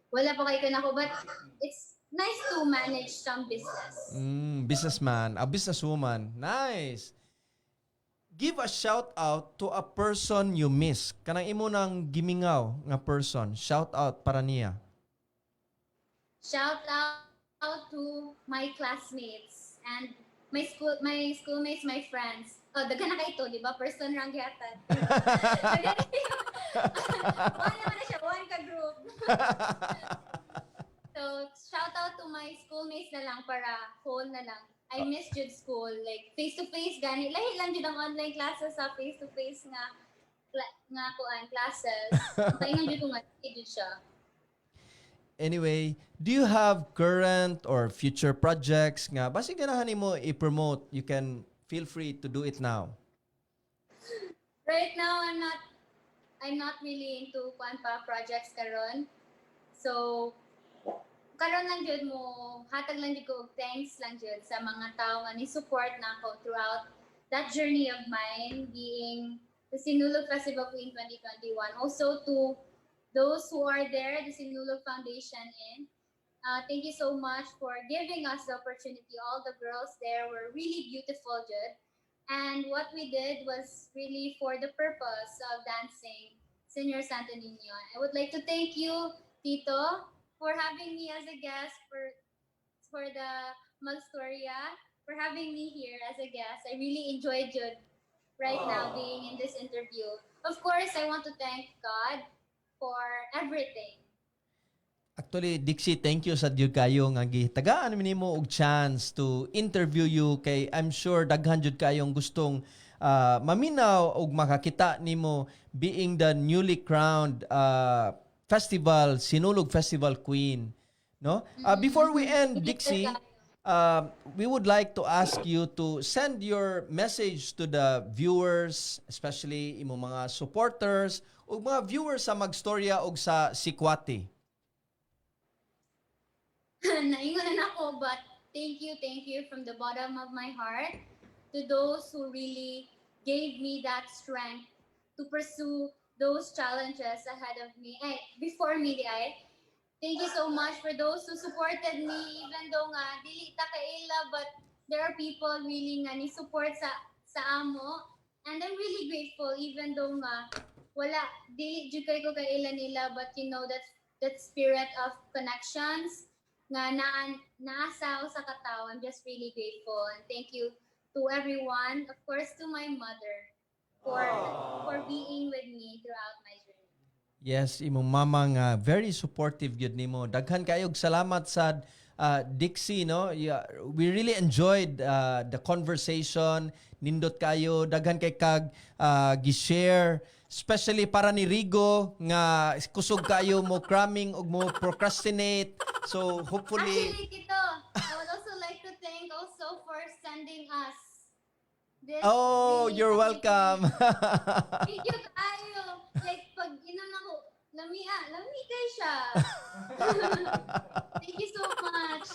Wala pa kay kanako, but it's nice to manage some business.
Businessman, a businesswoman. Nice. Give a shout out to a person you miss. Kanang imo nang gimingaw nga person. Shout out para niya.
Shout out to my classmates and my schoolmates, my friends. Oh, daghan na kay to, di ba? Person rang gihatag. One naman na siya, one ka group. So, shout out to my schoolmates na lang para whole na lang. I miss jud school. Like, face-to-face gani. Lahi lang jud ang online classes sa face-to-face nga kuan classes. Paingon jud ko nga jud siya.
Anyway, do you have current or future projects nga basi ganahan nimo i-promote? You can feel free to do it now.
Right now, I'm not really into kuan pa projects karon. So, karon lang jud mo hatag lang jud ko og thanks lang jud sa mga tao nga ni-support nako throughout that journey of mine being the Sinulog Festival Queen 2021. Also to those who are there, the Sinulog Foundation in. Thank you so much for giving us the opportunity. All the girls there were really beautiful, jud. And what we did was really for the purpose of dancing Senior Santo Niño. I would like to thank you, Tito, for having me as a guest for the Magstorya, for having me here as a guest. I really enjoyed jud right now being in this interview. Of course, I want to thank God for everything.
Actually, Dixie, thank you sa jud kayo nga gitagaan mi nimo og chance to interview you kay I'm sure daghan jud kayong gustong maminaw og makakita nimo being the newly crowned festival Sinulog Festival Queen, no? Before we end, Dixie, we would like to ask you to send your message to the viewers, especially imong mga supporters ug mga viewers sa Magstorya ug sa Sikwati.
Naingon na ako, but thank you from the bottom of my heart to those who really gave me that strength to pursue those challenges ahead of me, eh, before me, di ay. Thank you so much for those who supported me, even though nga, dili ta kaila, but there are people really nga ni support sa amo. And I'm really grateful, even though nga, wala, dili jud kay ko kaila nila, but you know that spirit of connections, nga naan naasa sa katawo. I'm just really grateful and thank you to everyone, of course to my mother for being with me throughout my journey.
Yes, imong mama nga very supportive gyud nimo. Daghan kaayog salamat sa Dixie, no? Yeah, we really enjoyed the conversation. Nindot kayo, daghan kay kag gi-share, especially para ni Rigo nga kusog kayo mo cramming ug mo procrastinate. So hopefully
Actually, Tito, I would also like to thank also for sending us this
Oh,
really
you're
amazing.
Welcome.
Thank you kaayo. Like, pag inom nako, lami ah, lami kay siya. Thank you so much.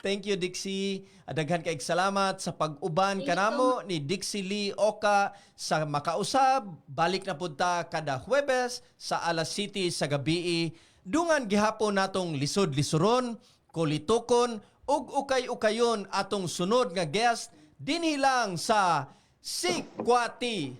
Thank you, Dixie. Daghan kay salamat sa pag-uban
Thank you.
Kanamo ni Dixie Lee Oka sa Makausab. Balik na pud ta kada Huwebes sa alas 7 sa gabi. Dungan gihapon natong lisod-lisuron, kulitukon ug ukay-ukayon atong sunod nga guest dinhi lang sa Sikwati.